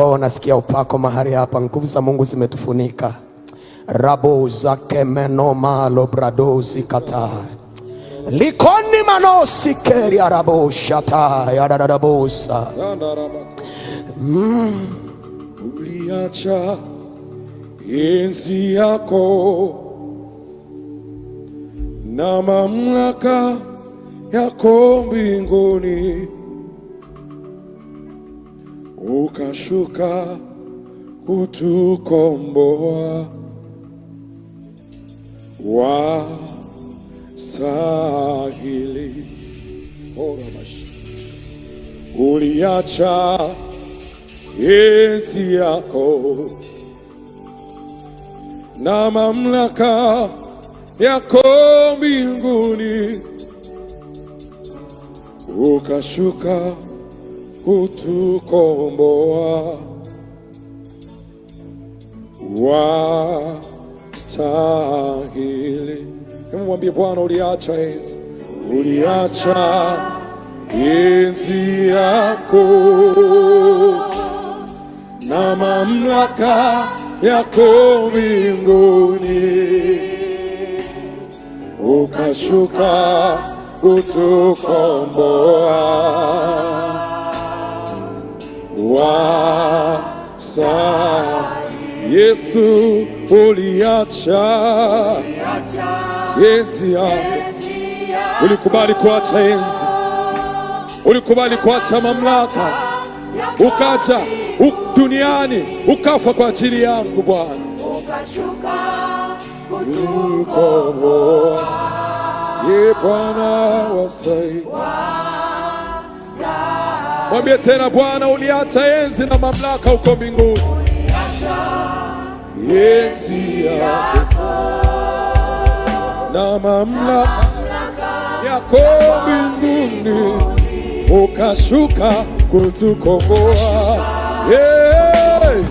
Oh, nasikia upako mahali hapa, nguvu za Mungu zimetufunika. Rabo zake meno bradozi kata likoni manosi keri arabo shata yararabosa. Uliacha enzi yako na mamlaka yako mbinguni, ukashuka kutukomboa. Wastahili. Uliacha enzi yako na mamlaka yako mbinguni, ukashuka kutukomboa. Wastahili. Hebu mwambie Bwana, uliacha enzi, uliacha enzi yako na mamlaka yako mbinguni, ukashuka kutukomboa. Wasa Yesu, uliacha enzi yako, ulikubali kuacha enzi, ulikubali kuacha mamlaka, ukaja duniani ukafa kwa ajili yangu Bwana, kutukomboa. Ye Bwana wasai, mwambie tena Bwana, uliacha enzi na mamlaka huko mbinguni, enzi yako na mamlaka yako mbinguni, ukashuka kutukomboa. Hey,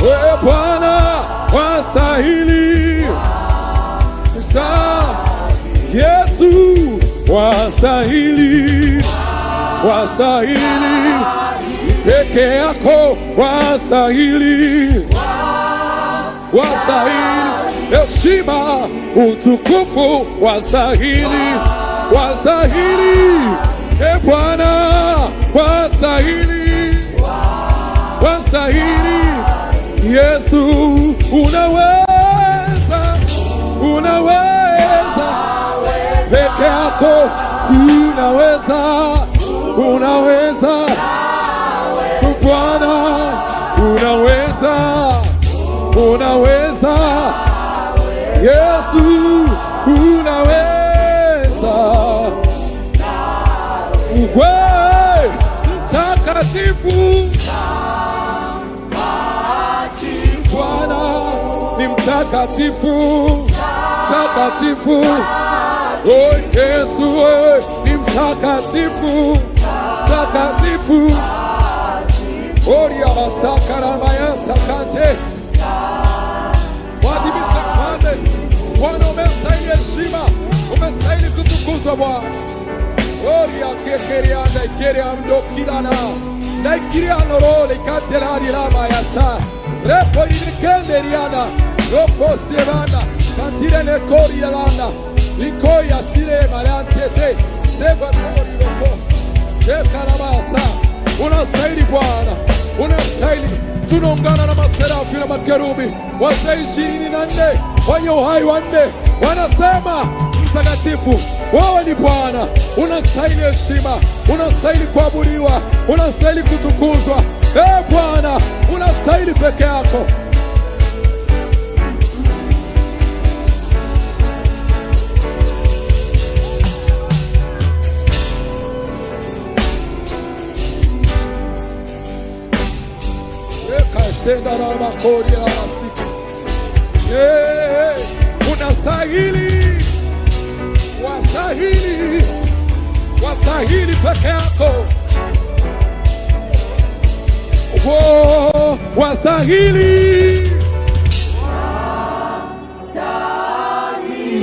we Bwana wastahili, sa Yesu wastahili, wastahili peke yako, wastahili, wastahili heshima, utukufu, wastahili, wastahili, e Bwana wastahili, wastahili. Yesu unaweza, unaweza peke yako, unaweza, unaweza Bwana, unaweza, unaweza Yesu, unaweza, wewe mtakatifu, Bwana ni mtakatifu, mtakatifu. Oh, Yesu wewe ni mtakatifu, mtakatifu. Oria masakara sakante. Mwadhimishe mfalme. Bwana, umestahili heshima, umestahili kutukuzwa Bwana. Oria kekerianda ikeria kilana naikiriano role katelari lama yasa repo irikenderiana ropo sievana kantire nekori lana likoya sire marantete seva kori roko tekarabasa. Unastahili Bwana, unastahili. Tunaungana na maserafi na makerubi wazee 24 wenye uhai wanne, wanasema mtakatifu, wewe ni Bwana, unastahili heshima, unastahili kuabudiwa, unastahili kutukuzwa. E Bwana, unastahili peke yako. Ekasendaramakoriamasiki. Unastahili, wastahili, wastahili peke yako. Oh, wastahili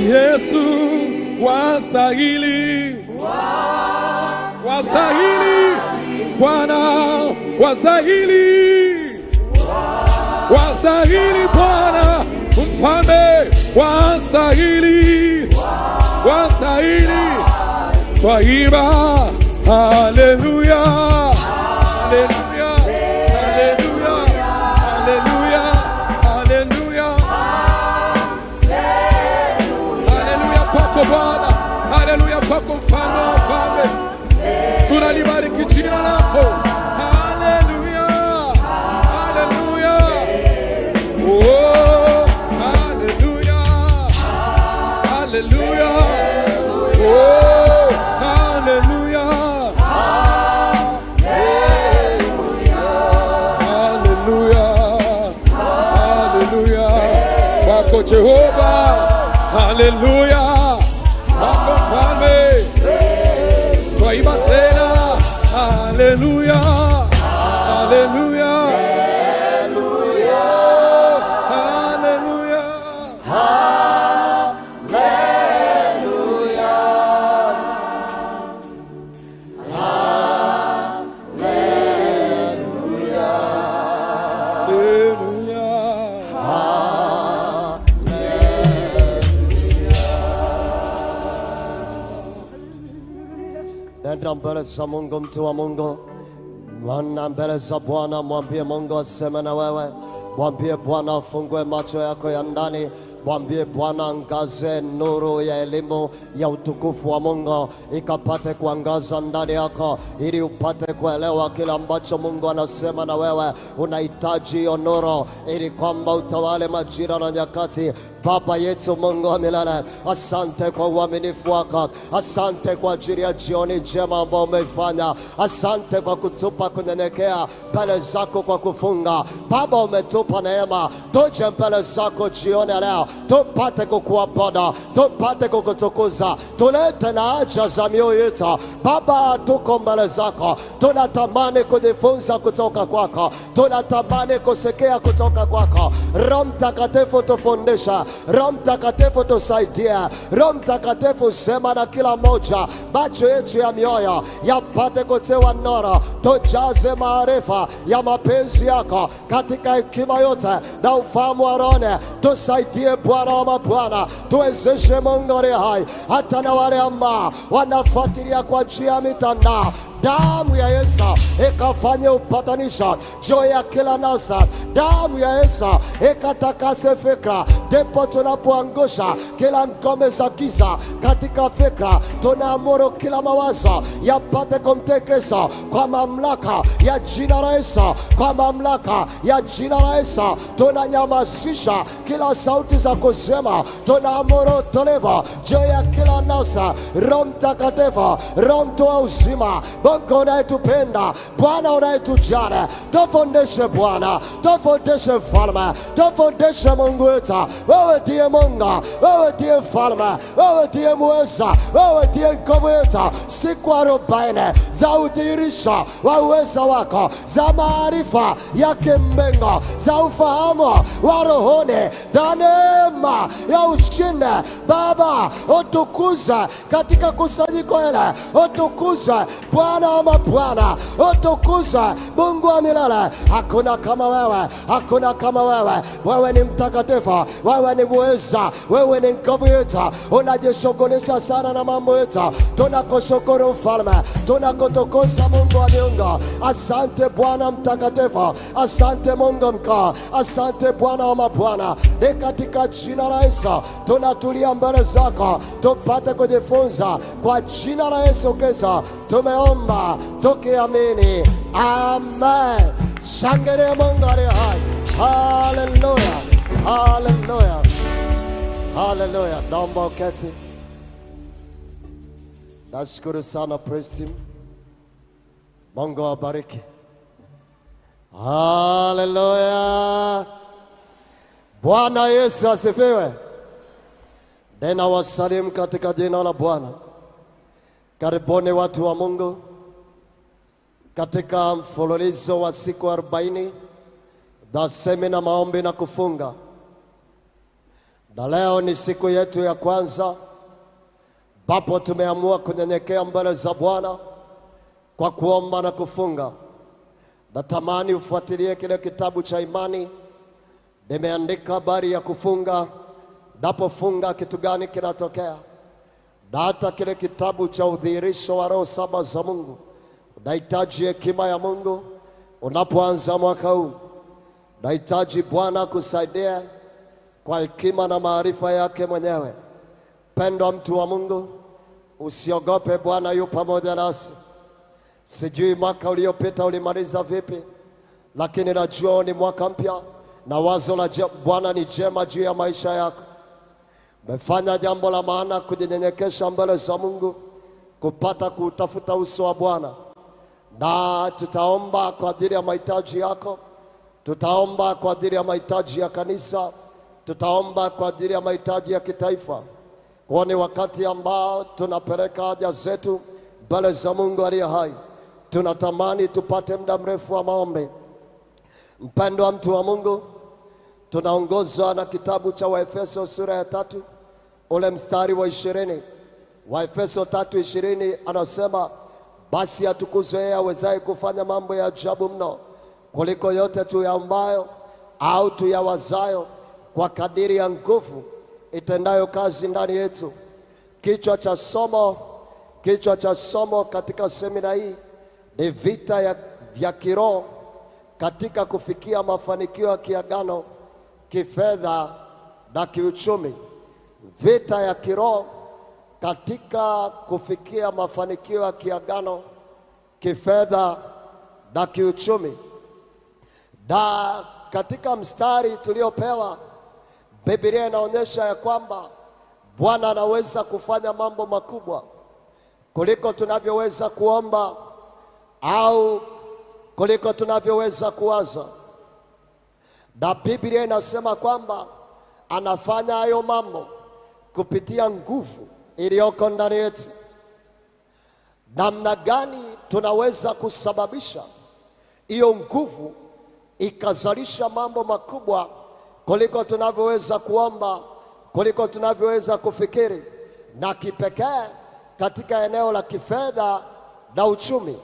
Yesu, wastahili, wastahili Bwana, wastahili. Wastahili Bwana, mfalme, wastahili, wastahili. Twaimba haleluya, haleluya, haleluya, haleluya, haleluya, haleluya kwako Bwana, haleluya kwako mfalme wa wafalme, tunalibariki jina lako. Haleluya, haleluya, oh, haleluya, haleluya, oh, haleluya, haleluya, haleluya kwako Jehova, haleluya kwako mfalme, twaimba tena haleluya, haleluya, haleluya. Haleluya. Nenda mbele za Mungu, mtu wa Mungu, maana mbele za Bwana mwambie Mungu aseme na wewe, mwambie Bwana afungue macho yako ya ndani, mwambie Bwana angaze nuru ya elimu ya utukufu wa Mungu ikapate kuangaza ndani yako, ili upate kuelewa kila ambacho Mungu anasema na wewe. Unahitaji hiyo nuru ili kwamba utawale majira na nyakati. Baba yetu Mungu wa milele, asante kwa uaminifu wako, asante kwa ajili ya jioni njema ambayo umeifanya, asante kwa kutupa kunyenyekea mbele zako kwa kufunga. Baba, umetupa neema, tuje mbele zako jioni ya leo, tupate kukuabudu, tupate kukutukuza, tulete na haja za mioyo yetu. Baba, tuko mbele zako, tunatamani kujifunza kutoka kwako, tunatamani kusikia kutoka kwako. Roho Mtakatifu tufundisha, Roho Mtakatifu tusaidia, Roho Mtakatifu sema na kila mmoja, macho yetu ya mioyo yapate kutiwa nuru, tujaze maarifa ya mapenzi yako katika hekima yote na ufahamu wa rohoni. Tusaidie Bwana wa mabwana, tuwezeshe Mungu aliye hai, hata na wale ambao wanafuatilia kwa njia ya mitandao, damu ya Yesu ikafanye upatanisho juu ya kila nafsi. Damu ya Yesu ikatakase fikra, ndipo tunapoangusha kila ngome za giza katika fikra. Tunaamuru kila mawazo yapate kumtii Kristo kwa mamlaka ya jina la Yesu, kwa mamlaka ya jina la Yesu tunanyamazisha kila sauti za kusema, tunaamuru utulivu juu ya kila nafsi. Roho Mtakatifu, Roho mtoa uzima, Mungu unayetupenda, Bwana unayetujali, tufundishe Bwana, tufundishe Mfalme, tufundishe Mungu wetu. Wewe ndiye Mungu, wewe ndiye Mfalme, wewe ndiye muweza, wewe ndiye nguvu yetu. Siku 40 za udhihirisho wa uweza wako, za maarifa ya kimbingu, za ufahamu wa rohoni, za neema ya ushindi. Baba, utukuze katika kusanyiko hili, utukuze Bwana wa mabwana, utukuze Mungu wa milele. Hakuna kama wewe, hakuna kama wewe. Wewe ni mtakatifu, wewe ni muweza, wewe ni nguvu yetu. Unajishughulisha sana na mambo yetu. Tunakushukuru Mfalme, tunakutukuza Mungu wa miungu. Asante Bwana mtakatifu, asante Mungu mkuu, asante Bwana wa mabwana. Ni katika jina la Yesu tunatulia mbele zako tupate kujifunza. Kwa jina la Yesu Kristo tumeomba tukiamini, amen. Shangilia Mungu aliye hai. Haleluya, haleluya, haleluya. Naomba uketi. Nashukuru sana praise team. Mungu awabariki. Haleluya. Bwana Yesu asifiwe. Ninawasalimu katika jina la Bwana. Karibuni watu wa Mungu katika mfululizo wa siku 40 za semina, maombi na kufunga, na leo ni siku yetu ya kwanza ambapo tumeamua kunyenyekea mbele za Bwana kwa kuomba na kufunga. Natamani ufuatilie kile kitabu cha imani Nimeandika habari ya kufunga, napofunga kitu gani kinatokea, na hata kile kitabu cha udhihirisho wa roho saba za Mungu. Unahitaji hekima ya Mungu unapoanza mwaka huu. Unahitaji Bwana kusaidia kwa hekima na maarifa yake mwenyewe. Pendwa mtu wa Mungu, usiogope, Bwana yu pamoja nasi. Sijui mwaka uliopita ulimaliza vipi, lakini najua ni mwaka mpya na wazo la Bwana ni jema juu ya maisha yako. Umefanya jambo la maana kujinyenyekesha mbele za Mungu, kupata kutafuta uso wa Bwana, na tutaomba kwa ajili ya mahitaji yako, tutaomba kwa ajili ya mahitaji ya kanisa, tutaomba kwa ajili ya mahitaji ya kitaifa. Kwa ni wakati ambao tunapeleka haja zetu mbele za Mungu aliye hai. Tunatamani tupate muda mrefu wa maombi. Mpendwa mtu wa Mungu, tunaongozwa na kitabu cha Waefeso sura ya 3 ule mstari wa 20. Waefeso 3:20 anasema, basi atukuzwe yeye awezaye kufanya mambo ya ajabu mno kuliko yote tuyaombayo au tuyawazayo, kwa kadiri ya nguvu itendayo kazi ndani yetu. Kichwa cha somo katika semina hii ni vita vya kiroho katika kufikia mafanikio ya kiagano, kifedha na kiuchumi. Vita ya kiroho katika kufikia mafanikio ya kiagano, kifedha na kiuchumi. Na katika mstari tuliopewa, Biblia inaonyesha ya kwamba Bwana anaweza kufanya mambo makubwa kuliko tunavyoweza kuomba au kuliko tunavyoweza kuwaza. Na Biblia inasema kwamba anafanya hayo mambo kupitia nguvu iliyoko ndani yetu. Namna gani tunaweza kusababisha hiyo nguvu ikazalisha mambo makubwa kuliko tunavyoweza kuomba, kuliko tunavyoweza kufikiri, na kipekee katika eneo la kifedha na uchumi?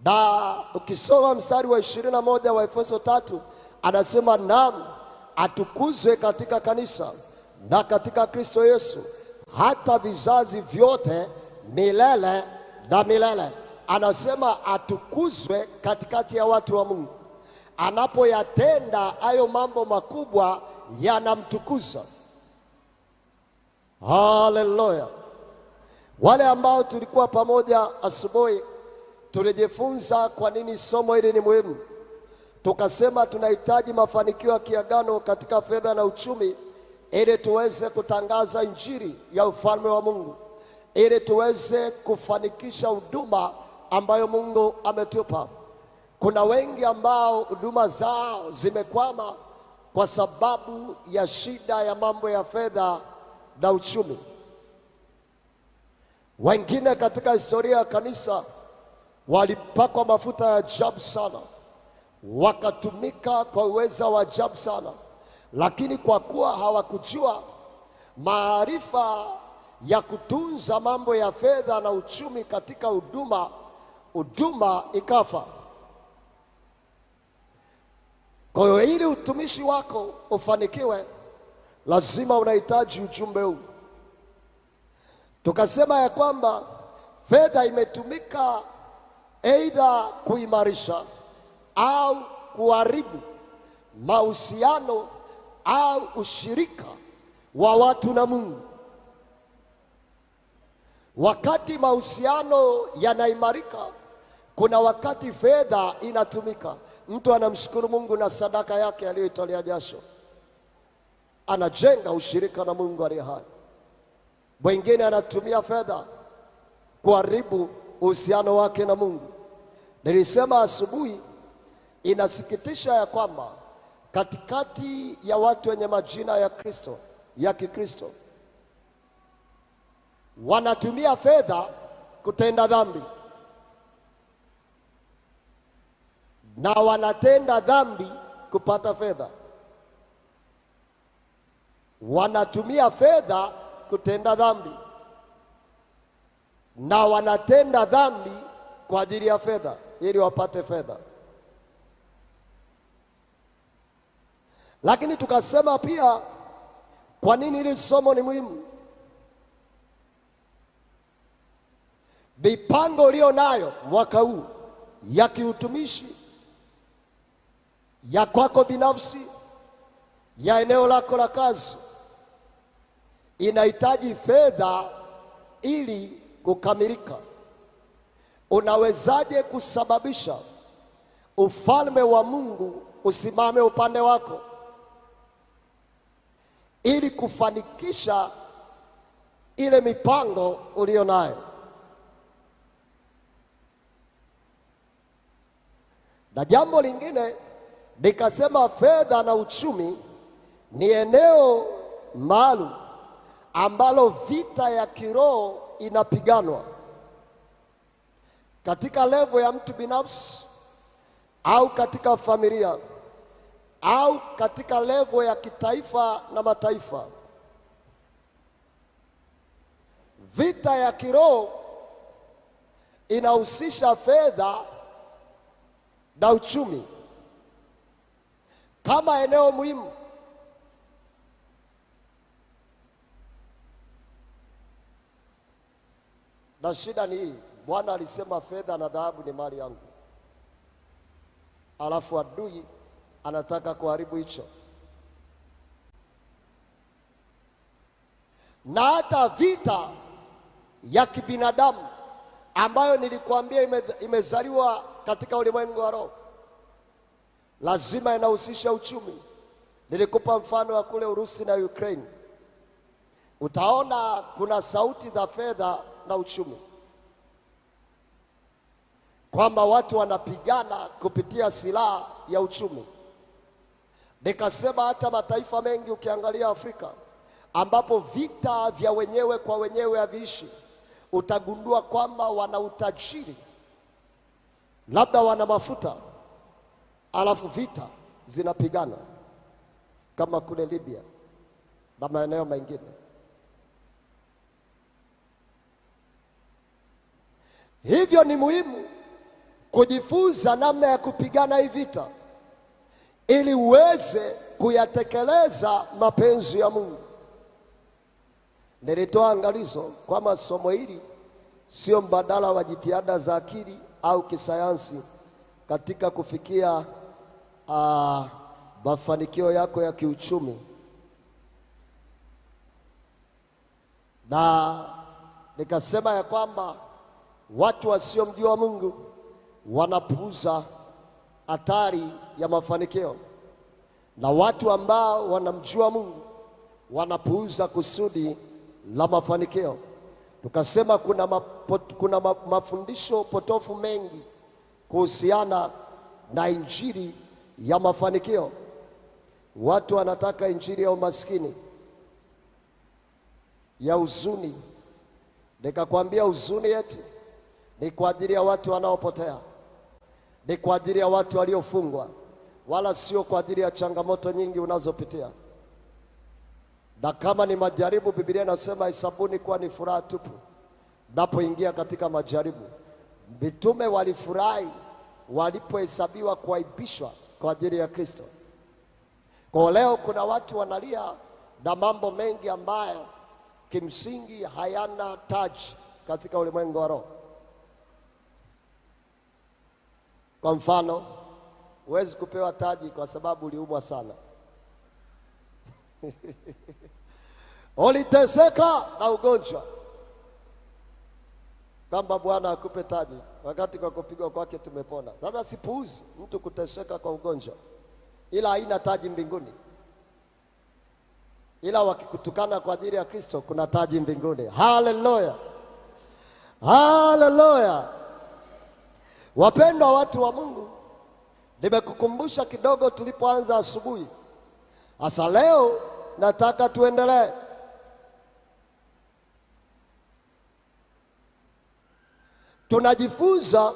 Na ukisoma mstari wa 21 wa Efeso 3 anasema, naam, atukuzwe katika kanisa na katika Kristo Yesu hata vizazi vyote milele na milele. Anasema atukuzwe katikati ya watu wa Mungu. Anapoyatenda hayo mambo makubwa yanamtukuza. Haleluya. Wale ambao tulikuwa pamoja asubuhi tulijifunza kwa nini somo hili ni muhimu. Tukasema tunahitaji mafanikio ya kiagano katika fedha na uchumi ili tuweze kutangaza injili ya ufalme wa Mungu, ili tuweze kufanikisha huduma ambayo Mungu ametupa. Kuna wengi ambao huduma zao zimekwama kwa sababu ya shida ya mambo ya fedha na uchumi. Wengine katika historia ya kanisa walipakwa mafuta ya ajabu sana, wakatumika kwa uweza wa ajabu sana, lakini kwa kuwa hawakujua maarifa ya kutunza mambo ya fedha na uchumi katika huduma, huduma ikafa. Kwa hiyo ili utumishi wako ufanikiwe, lazima unahitaji ujumbe huu. Tukasema ya kwamba fedha imetumika aidha kuimarisha au kuharibu mahusiano au ushirika wa watu na Mungu. Wakati mahusiano yanaimarika, kuna wakati fedha inatumika. Mtu anamshukuru Mungu na sadaka yake aliyoitolea jasho, anajenga ushirika na Mungu aliye hai. Mwingine anatumia fedha kuharibu uhusiano wake na Mungu. Nilisema asubuhi, inasikitisha ya kwamba katikati ya watu wenye majina ya Kristo, ya Kikristo, wanatumia fedha kutenda dhambi, na wanatenda dhambi kupata fedha. Wanatumia fedha kutenda dhambi, na wanatenda dhambi kwa ajili ya fedha ili wapate fedha. Lakini tukasema pia kwa nini hili somo ni muhimu. Mipango uliyo nayo mwaka huu ya kiutumishi, ya kwako binafsi, ya eneo lako la kazi, inahitaji fedha ili kukamilika. Unawezaje kusababisha ufalme wa Mungu usimame upande wako ili kufanikisha ile mipango uliyo nayo? Na jambo lingine nikasema, fedha na uchumi ni eneo maalum ambalo vita ya kiroho inapiganwa katika levo ya mtu binafsi au katika familia au katika levo ya kitaifa na mataifa. Vita ya kiroho inahusisha fedha na uchumi kama eneo muhimu. Na shida ni hii, Bwana alisema fedha na dhahabu ni mali yangu, alafu adui anataka kuharibu hicho. Na hata vita ya kibinadamu ambayo nilikuambia imezaliwa katika ulimwengu wa roho lazima inahusisha uchumi. Nilikupa mfano wa kule Urusi na Ukraine, utaona kuna sauti za fedha na uchumi, kwamba watu wanapigana kupitia silaha ya uchumi. Nikasema hata mataifa mengi ukiangalia Afrika ambapo vita vya wenyewe kwa wenyewe haviishi, utagundua kwamba wana utajiri, labda wana mafuta, alafu vita zinapigana kama kule Libya na maeneo mengine. Hivyo ni muhimu kujifunza namna ya kupigana hii vita ili uweze kuyatekeleza mapenzi ya Mungu. Nilitoa angalizo kwamba somo hili sio mbadala wa jitihada za akili au kisayansi katika kufikia mafanikio yako ya kiuchumi, na nikasema ya kwamba watu wasiomjua Mungu wanapuuza hatari ya mafanikio, na watu ambao wanamjua Mungu wanapuuza kusudi la mafanikio. Tukasema kuna mafundisho potofu mengi kuhusiana na injili ya mafanikio. Watu wanataka injili ya umaskini, ya huzuni. Nikakwambia huzuni yetu ni kwa ajili ya watu wanaopotea, ni kwa ajili ya watu waliofungwa, wala sio kwa ajili ya changamoto nyingi unazopitia. Na kama ni majaribu, Biblia inasema hesabuni kuwa ni furaha tupu mnapoingia katika majaribu. Mitume walifurahi walipohesabiwa kuaibishwa kwa ajili ya Kristo. Kwa leo kuna watu wanalia na mambo mengi ambayo kimsingi hayana taji katika ulimwengu wa roho. Kwa mfano, huwezi kupewa taji kwa sababu uliumwa sana. Uliteseka na ugonjwa, kwamba Bwana akupe taji wakati kwa kupigwa kwake tumepona. Sasa sipuuzi mtu kuteseka kwa ugonjwa, ila haina taji mbinguni. Ila wakikutukana kwa ajili ya Kristo kuna taji mbinguni. Haleluya, haleluya! Wapendwa watu wa Mungu, nimekukumbusha kidogo tulipoanza asubuhi. Sasa leo nataka tuendelee. Tunajifunza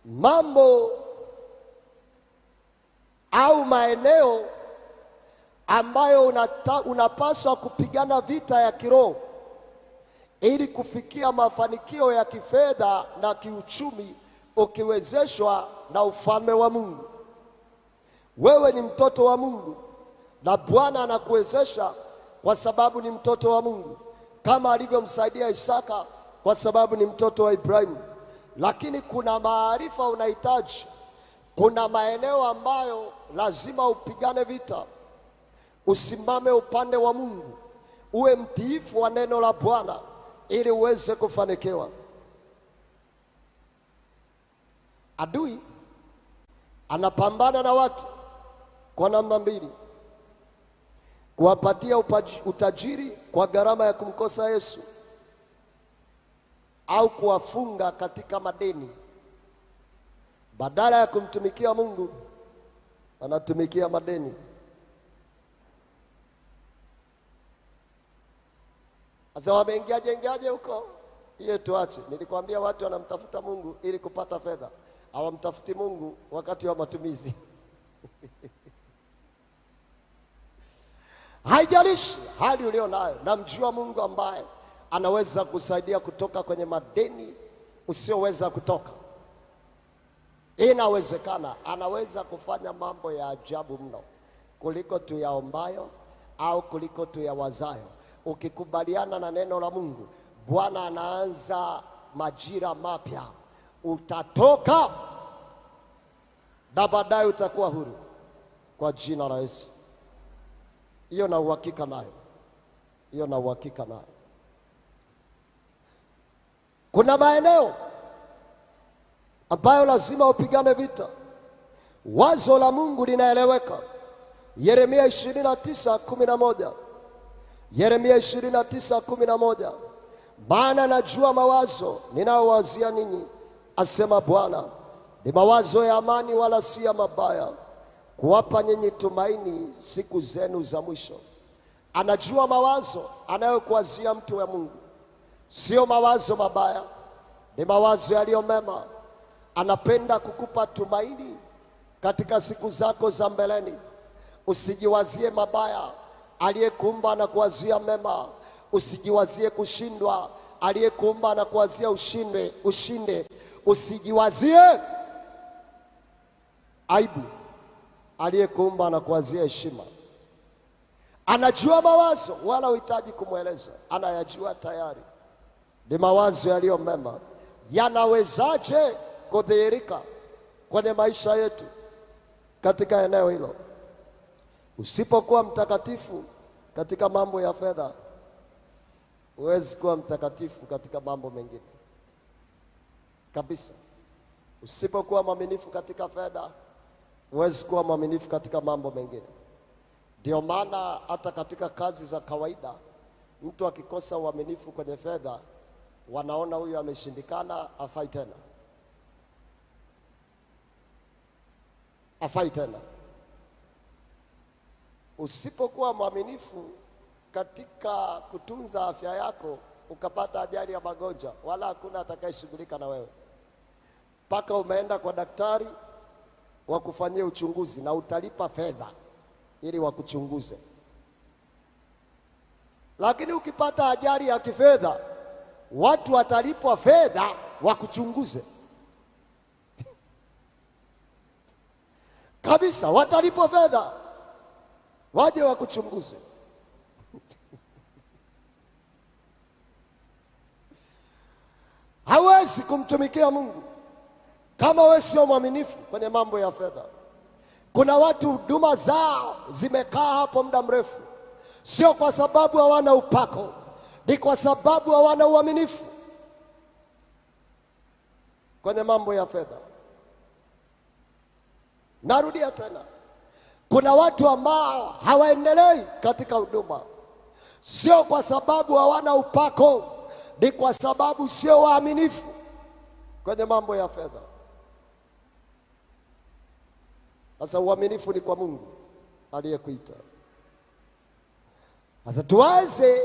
mambo au maeneo ambayo unapaswa kupigana vita ya kiroho ili kufikia mafanikio ya kifedha na kiuchumi ukiwezeshwa na ufalme wa Mungu. Wewe ni mtoto wa Mungu na Bwana anakuwezesha kwa sababu ni mtoto wa Mungu, kama alivyomsaidia Isaka kwa sababu ni mtoto wa Ibrahimu. Lakini kuna maarifa unahitaji, kuna maeneo ambayo lazima upigane vita, usimame upande wa Mungu, uwe mtiifu wa neno la Bwana ili uweze kufanikiwa. Adui anapambana na watu kwa namna mbili: kuwapatia utajiri kwa gharama ya kumkosa Yesu, au kuwafunga katika madeni. Badala ya kumtumikia Mungu, anatumikia madeni. Sasa wameingiaje ingiaje huko? Hiyo tuache. Nilikwambia watu wanamtafuta Mungu ili kupata fedha, hawamtafuti Mungu wakati wa matumizi. Haijalishi hali ulio nayo, namjua Mungu ambaye anaweza kusaidia kutoka kwenye madeni usioweza kutoka. Inawezekana, anaweza kufanya mambo ya ajabu mno kuliko tuyaombayo au kuliko tuyawazayo. Ukikubaliana na neno la Mungu, Bwana anaanza majira mapya. Utatoka na baadaye utakuwa huru kwa jina la Yesu. Hiyo na uhakika nayo, hiyo na uhakika nayo. Kuna maeneo ambayo lazima upigane vita. Wazo la Mungu linaeleweka. Yeremia 29:11. Yeremia 29:11. Maana najua mawazo ninayowazia ninyi, asema Bwana, ni mawazo ya amani, wala si ya mabaya, kuwapa nyinyi tumaini siku zenu za mwisho. Anajua mawazo anayokuwazia mtu wa Mungu, sio mawazo mabaya, ni mawazo yaliyo mema. Anapenda kukupa tumaini katika siku zako za mbeleni. Usijiwazie mabaya, aliyekuumba anakuwazia mema. Usijiwazie kushindwa, aliyekuumba anakuwazia ushinde, ushinde. Usijiwazie aibu, aliyekuumba anakuwazia heshima. Anajua mawazo, wala uhitaji kumweleza, anayajua tayari. Ni mawazo yaliyo mema. Yanawezaje kudhihirika kwenye maisha yetu katika eneo hilo? Usipokuwa mtakatifu katika mambo ya fedha, huwezi kuwa mtakatifu katika mambo mengine kabisa. Usipokuwa mwaminifu katika fedha, huwezi kuwa mwaminifu katika mambo mengine. Ndio maana hata katika kazi za kawaida, mtu akikosa uaminifu kwenye fedha, wanaona huyu ameshindikana, hafai tena, hafai tena. Usipokuwa mwaminifu katika kutunza afya yako, ukapata ajali ya magonjwa, wala hakuna atakayeshughulika na wewe mpaka umeenda kwa daktari wakufanyie uchunguzi, na utalipa fedha ili wakuchunguze. Lakini ukipata ajali ya kifedha, watu watalipwa fedha wakuchunguze kabisa, watalipwa fedha waje wakuchunguze. Hawezi kumtumikia Mungu kama wewe sio mwaminifu kwenye mambo ya fedha. Kuna watu huduma zao zimekaa hapo muda mrefu, sio kwa sababu hawana upako, ni kwa sababu hawana uaminifu kwenye mambo ya fedha. Narudia tena, kuna watu ambao hawaendelei katika huduma, sio kwa sababu hawana upako, ni kwa sababu sio waaminifu kwenye mambo ya fedha. Sasa uaminifu ni kwa Mungu aliyekuita. Sasa tuanze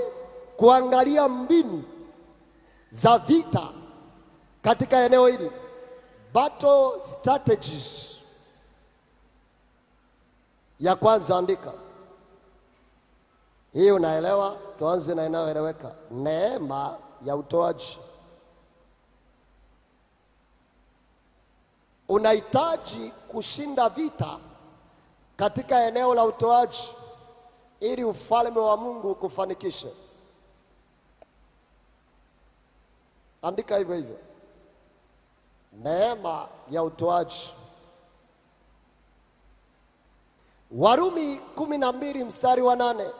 kuangalia mbinu za vita katika eneo hili, battle strategies. Ya kwanza, andika hii, unaelewa? Tuanze na inayoeleweka, neema ya utoaji. Unahitaji kushinda vita katika eneo la utoaji ili ufalme wa Mungu ukufanikishe. Andika hivyo hivyo, neema ya utoaji. Warumi 12 mstari wa 8.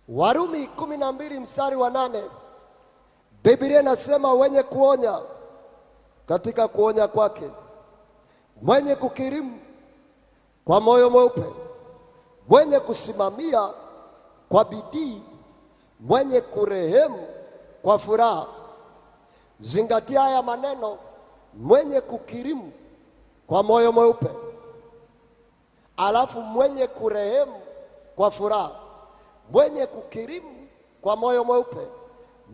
Warumi 12 mstari wa 8, Biblia inasema wenye kuonya katika kuonya kwake, mwenye kukirimu kwa moyo mweupe, mwenye kusimamia kwa bidii, mwenye kurehemu kwa furaha. Zingatia haya maneno, mwenye kukirimu kwa moyo mweupe, alafu mwenye kurehemu kwa furaha. Mwenye kukirimu kwa moyo mweupe,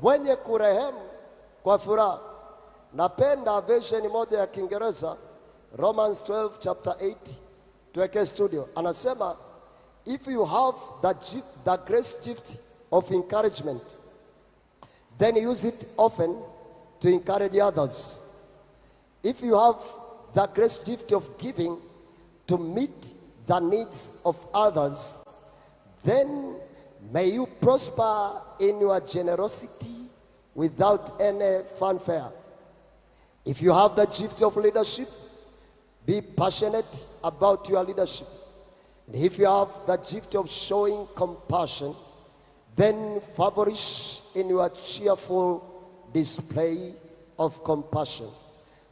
mwenye kurehemu kwa furaha. Napenda version moja ya Kiingereza, Romans 12 chapter 8, tuweke studio. Anasema if you have the grace gift of encouragement, then use it often to encourage others. If you have the grace gift of giving to meet the needs of others, then may you prosper in your generosity without any fanfare. If you have the gift of leadership, be passionate about your leadership. And if you have the gift of showing compassion, then flourish in your cheerful display of compassion.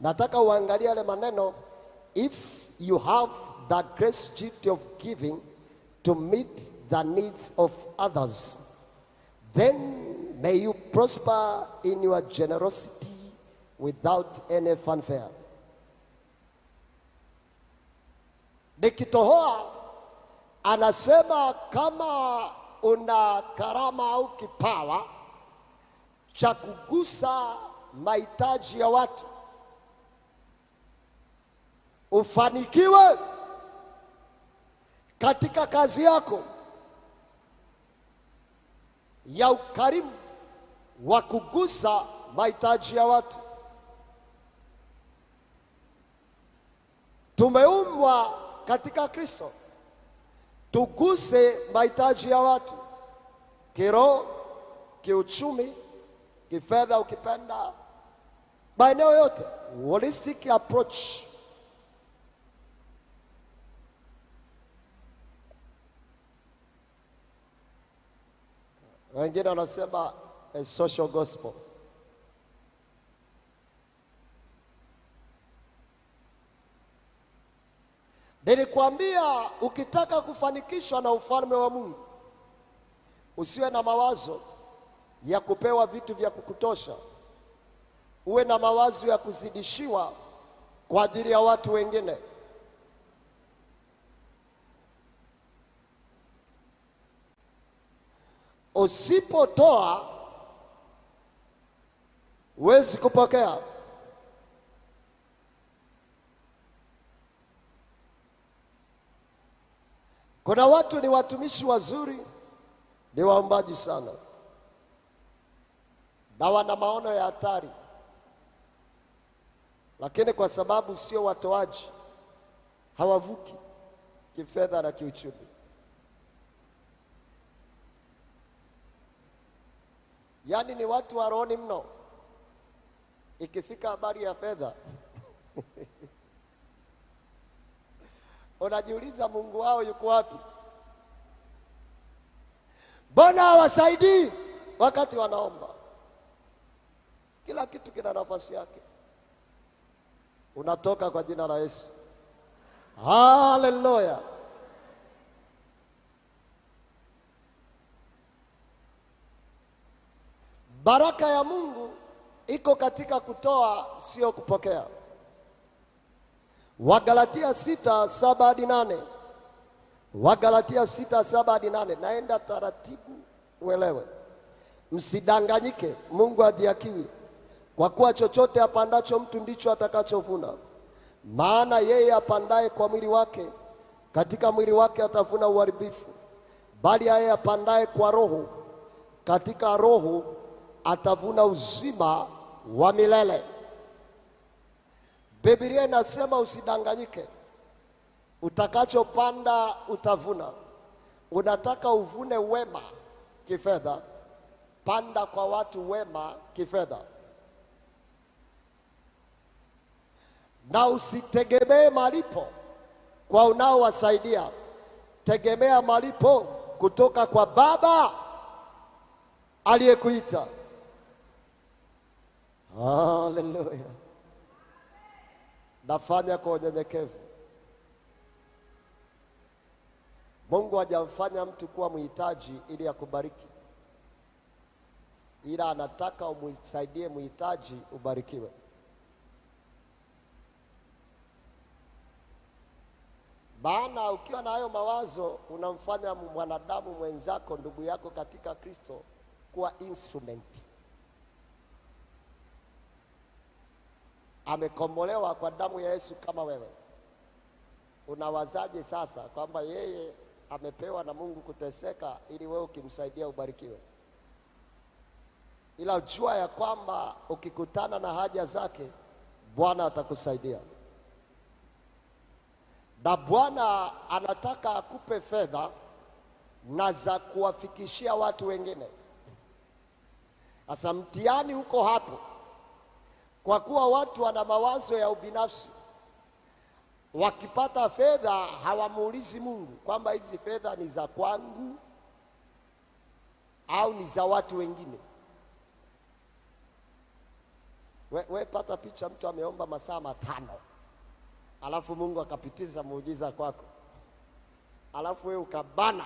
Nataka uangalie yale maneno, if you have the grace gift of giving to meet the needs of others, then may you prosper in your generosity without any fanfare. Nikitohoa anasema kama una karama au kipawa cha kugusa mahitaji ya watu, ufanikiwe katika kazi yako ya ukarimu wa kugusa mahitaji ya watu. Tumeumbwa katika Kristo tuguse mahitaji ya watu kiroho, kiuchumi, kifedha, ukipenda, maeneo yote, holistic approach. Wengine wanasema a social gospel. Nilikwambia ukitaka kufanikishwa na ufalme wa Mungu, usiwe na mawazo ya kupewa vitu vya kukutosha, uwe na mawazo ya kuzidishiwa kwa ajili ya watu wengine. Usipotoa huwezi kupokea. Kuna watu ni watumishi wazuri, ni waombaji sana, na wana maono ya hatari, lakini kwa sababu sio watoaji, hawavuki kifedha na kiuchumi. Yaani ni watu wa rohoni mno, ikifika habari ya fedha unajiuliza Mungu wao yuko wapi? Mbona hawasaidii wakati wanaomba? Kila kitu kina nafasi yake. Unatoka kwa jina la Yesu. Haleluya. Baraka ya Mungu iko katika kutoa, sio kupokea. Wagalatia 6:7-8. Wagalatia 6:7-8. Naenda taratibu uelewe. Msidanganyike, Mungu hadhihakiwi. Kwa kuwa chochote apandacho mtu ndicho atakachovuna. Maana yeye apandaye kwa mwili wake, katika mwili wake atavuna uharibifu. Bali yeye apandaye kwa roho, katika roho atavuna uzima wa milele. Biblia inasema usidanganyike, utakachopanda utavuna. Unataka uvune wema kifedha, panda kwa watu wema kifedha, na usitegemee malipo kwa unaowasaidia. Tegemea malipo kutoka kwa Baba aliyekuita. Haleluya! Nafanya kwa unyenyekevu. Mungu hajamfanya mtu kuwa mhitaji ili akubariki, ila anataka umsaidie mhitaji ubarikiwe. Maana ukiwa na hayo mawazo unamfanya mwanadamu mwenzako, ndugu yako katika Kristo, kuwa instrument. Amekombolewa kwa damu ya Yesu kama wewe. Unawazaje sasa kwamba yeye amepewa na Mungu kuteseka ili wewe ukimsaidia ubarikiwe? Ila jua ya kwamba ukikutana na haja zake Bwana atakusaidia. Na Bwana anataka akupe fedha na za kuwafikishia watu wengine. Sasa mtihani huko hapo, kwa kuwa watu wana mawazo ya ubinafsi. Wakipata fedha hawamuulizi Mungu kwamba hizi fedha ni za kwangu au ni za watu wengine. We pata picha, mtu ameomba masaa 5 alafu Mungu akapitiza muujiza kwako, alafu wewe ukabana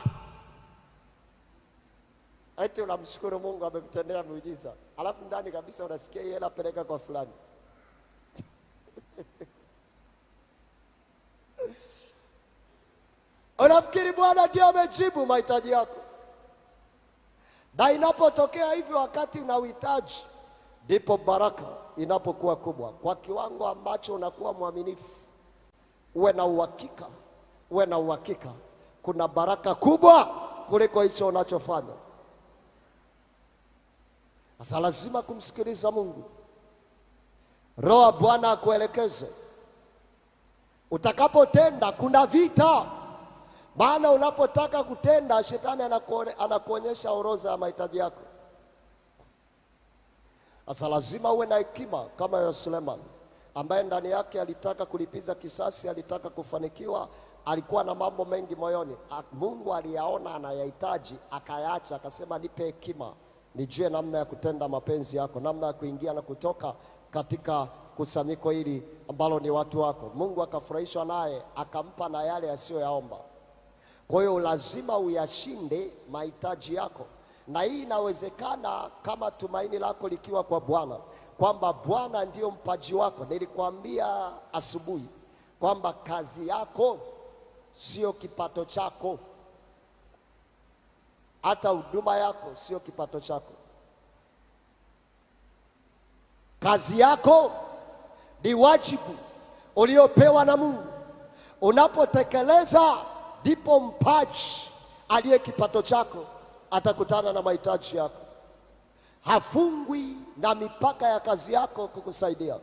eti unamshukuru Mungu amekutendea muujiza, alafu ndani kabisa unasikia hii hela peleka kwa fulani. Unafikiri Bwana ndiye amejibu mahitaji yako? Na inapotokea hivyo wakati unauhitaji, ndipo baraka inapokuwa kubwa. Kwa kiwango ambacho unakuwa mwaminifu, uwe na uhakika, uwe na uhakika kuna baraka kubwa kuliko hicho unachofanya. Sasa lazima kumsikiliza Mungu. Roho wa Bwana akuelekeze. Utakapotenda kuna vita. Maana unapotaka kutenda, shetani anakuonyesha orodha ya mahitaji yako. Sasa lazima uwe na hekima kama ya Suleiman, ambaye ndani yake alitaka kulipiza kisasi, alitaka kufanikiwa, alikuwa na mambo mengi moyoni. Mungu aliyaona anayahitaji, akayaacha, akasema nipe hekima, nijue namna ya kutenda mapenzi yako, namna ya kuingia na kutoka katika kusanyiko hili ambalo ni watu wako. Mungu akafurahishwa naye, akampa na yale asiyoyaomba. Kwa hiyo lazima uyashinde mahitaji yako. Na hii inawezekana kama tumaini lako likiwa kwa Bwana, kwamba Bwana ndiyo mpaji wako. Nilikwambia asubuhi kwamba kazi yako sio kipato chako, hata huduma yako sio kipato chako. Kazi yako ni wajibu uliopewa na Mungu. Unapotekeleza ndipo mpaji aliye kipato chako atakutana na mahitaji yako. Hafungwi na mipaka ya kazi yako kukusaidia.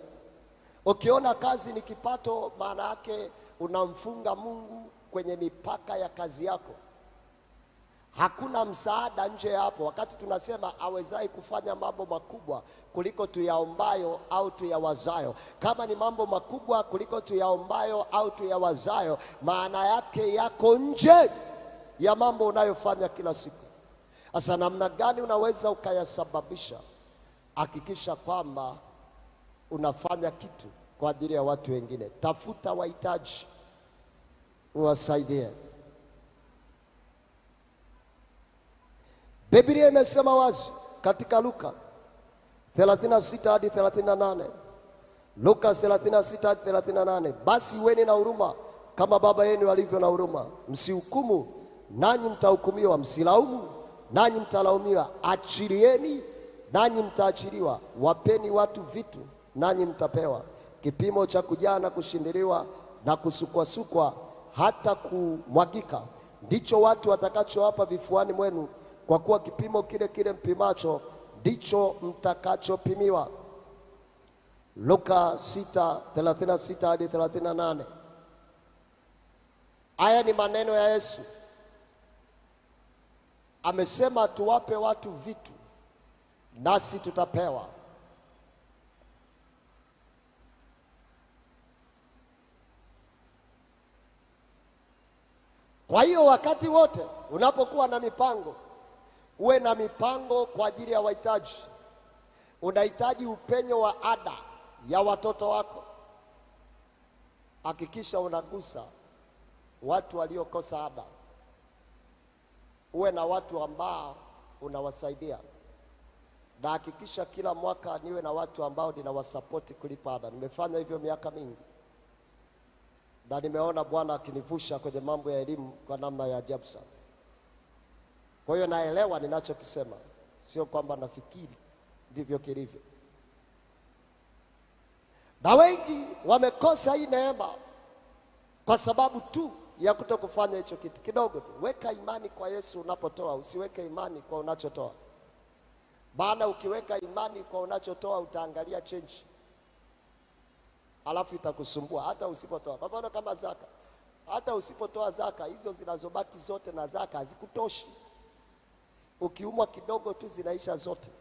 Ukiona kazi ni kipato, maana yake unamfunga Mungu kwenye mipaka ya kazi yako. Hakuna msaada nje ya hapo. Wakati tunasema awezai kufanya mambo makubwa kuliko tuyaombayo au tuyawazayo, kama ni mambo makubwa kuliko tuyaombayo au tuyawazayo, maana yake yako nje ya mambo unayofanya kila siku. Sasa namna gani unaweza ukayasababisha? Hakikisha kwamba unafanya kitu kwa ajili ya watu wengine. Tafuta wahitaji uwasaidie. Biblia imesema wazi katika Luka 36 hadi 38. Luka 36 hadi 38. Basi iweni na huruma kama Baba yenu alivyo na huruma. Msihukumu nanyi mtahukumiwa, msilaumu nanyi mtalaumiwa. Achilieni nanyi mtaachiliwa. Wapeni watu vitu nanyi mtapewa. Kipimo cha kujaa na kushindiliwa na kusukwasukwa hata kumwagika ndicho watu watakachowapa vifuani mwenu, kwa kuwa kipimo kile kile mpimacho ndicho mtakachopimiwa. Luka 6:36 hadi 38. Haya ni maneno ya Yesu. Amesema tuwape watu vitu nasi tutapewa. Kwa hiyo wakati wote unapokuwa na mipango, uwe na mipango kwa ajili ya wahitaji. Unahitaji upenyo wa ada ya watoto wako, hakikisha unagusa watu waliokosa ada. Uwe na watu ambao unawasaidia, na hakikisha kila mwaka niwe na watu ambao ninawasapoti kulipa ada. Nimefanya hivyo miaka mingi na nimeona Bwana akinivusha kwenye mambo ya elimu kwa namna ya ajabu sana. Kwa hiyo naelewa ninachokisema, sio kwamba nafikiri, ndivyo kilivyo. Na wengi wamekosa hii neema kwa sababu tu ya kutokufanya hicho kitu kidogo tu. Weka imani kwa Yesu unapotoa, usiweke imani kwa unachotoa. Maana ukiweka imani kwa unachotoa utaangalia change, alafu itakusumbua hata usipotoa. Kwa mfano kama zaka, hata usipotoa zaka, hizo zinazobaki zote na zaka hazikutoshi. Ukiumwa kidogo tu zinaisha zote.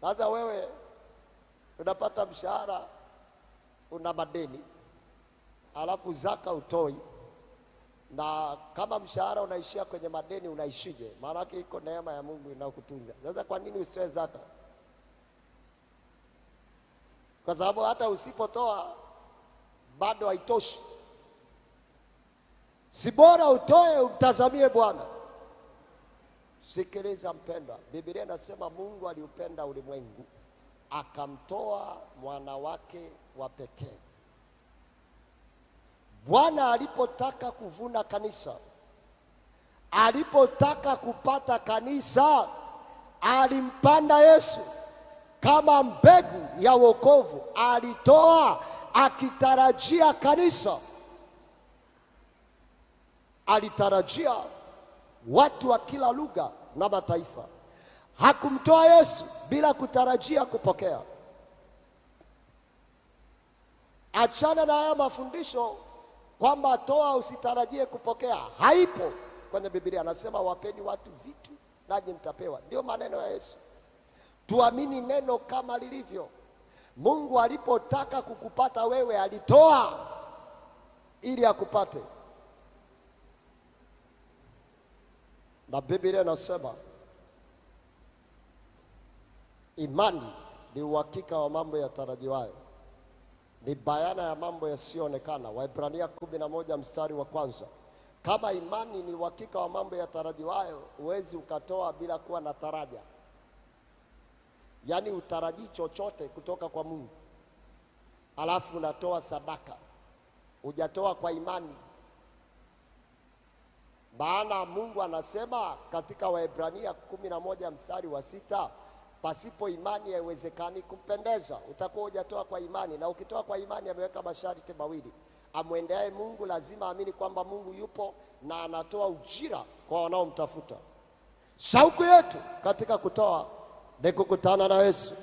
Sasa wewe unapata mshahara, una madeni, alafu zaka utoi, na kama mshahara unaishia kwenye madeni unaishije? Maana yake iko neema ya Mungu inayokutunza. Sasa kwa nini usitoe zaka? Kwa sababu hata usipotoa bado haitoshi. Si bora utoe umtazamie Bwana. Sikiliza mpendwa, Biblia inasema Mungu aliupenda ulimwengu akamtoa mwana wake wa pekee. Bwana alipotaka kuvuna kanisa, alipotaka kupata kanisa, alimpanda Yesu kama mbegu ya wokovu. Alitoa akitarajia kanisa, alitarajia watu wa kila lugha na mataifa. Hakumtoa Yesu bila kutarajia kupokea. Achana na haya mafundisho kwamba toa usitarajie kupokea, haipo kwenye Biblia. Anasema wapeni watu vitu nanyi mtapewa. Ndio maneno ya Yesu. Tuamini neno kama lilivyo. Mungu alipotaka kukupata wewe alitoa ili akupate. Na Biblia inasema imani ni uhakika wa mambo yatarajiwayo, ni bayana ya mambo yasiyoonekana. Waebrania 11 mstari wa kwanza. Kama imani ni uhakika wa mambo yatarajiwayo, huwezi ukatoa bila kuwa na taraja. Yaani utarajii chochote kutoka kwa Mungu, alafu unatoa sadaka, hujatoa kwa imani. Maana Mungu anasema katika Waebrania 11 mstari wa 6, pasipo imani haiwezekani kumpendeza. Utakuwa hujatoa kwa imani, na ukitoa kwa imani ameweka masharti mawili. Amwendeaye Mungu lazima aamini kwamba Mungu yupo na anatoa ujira kwa wanaomtafuta. Shauku yetu katika kutoa ni kukutana na Yesu.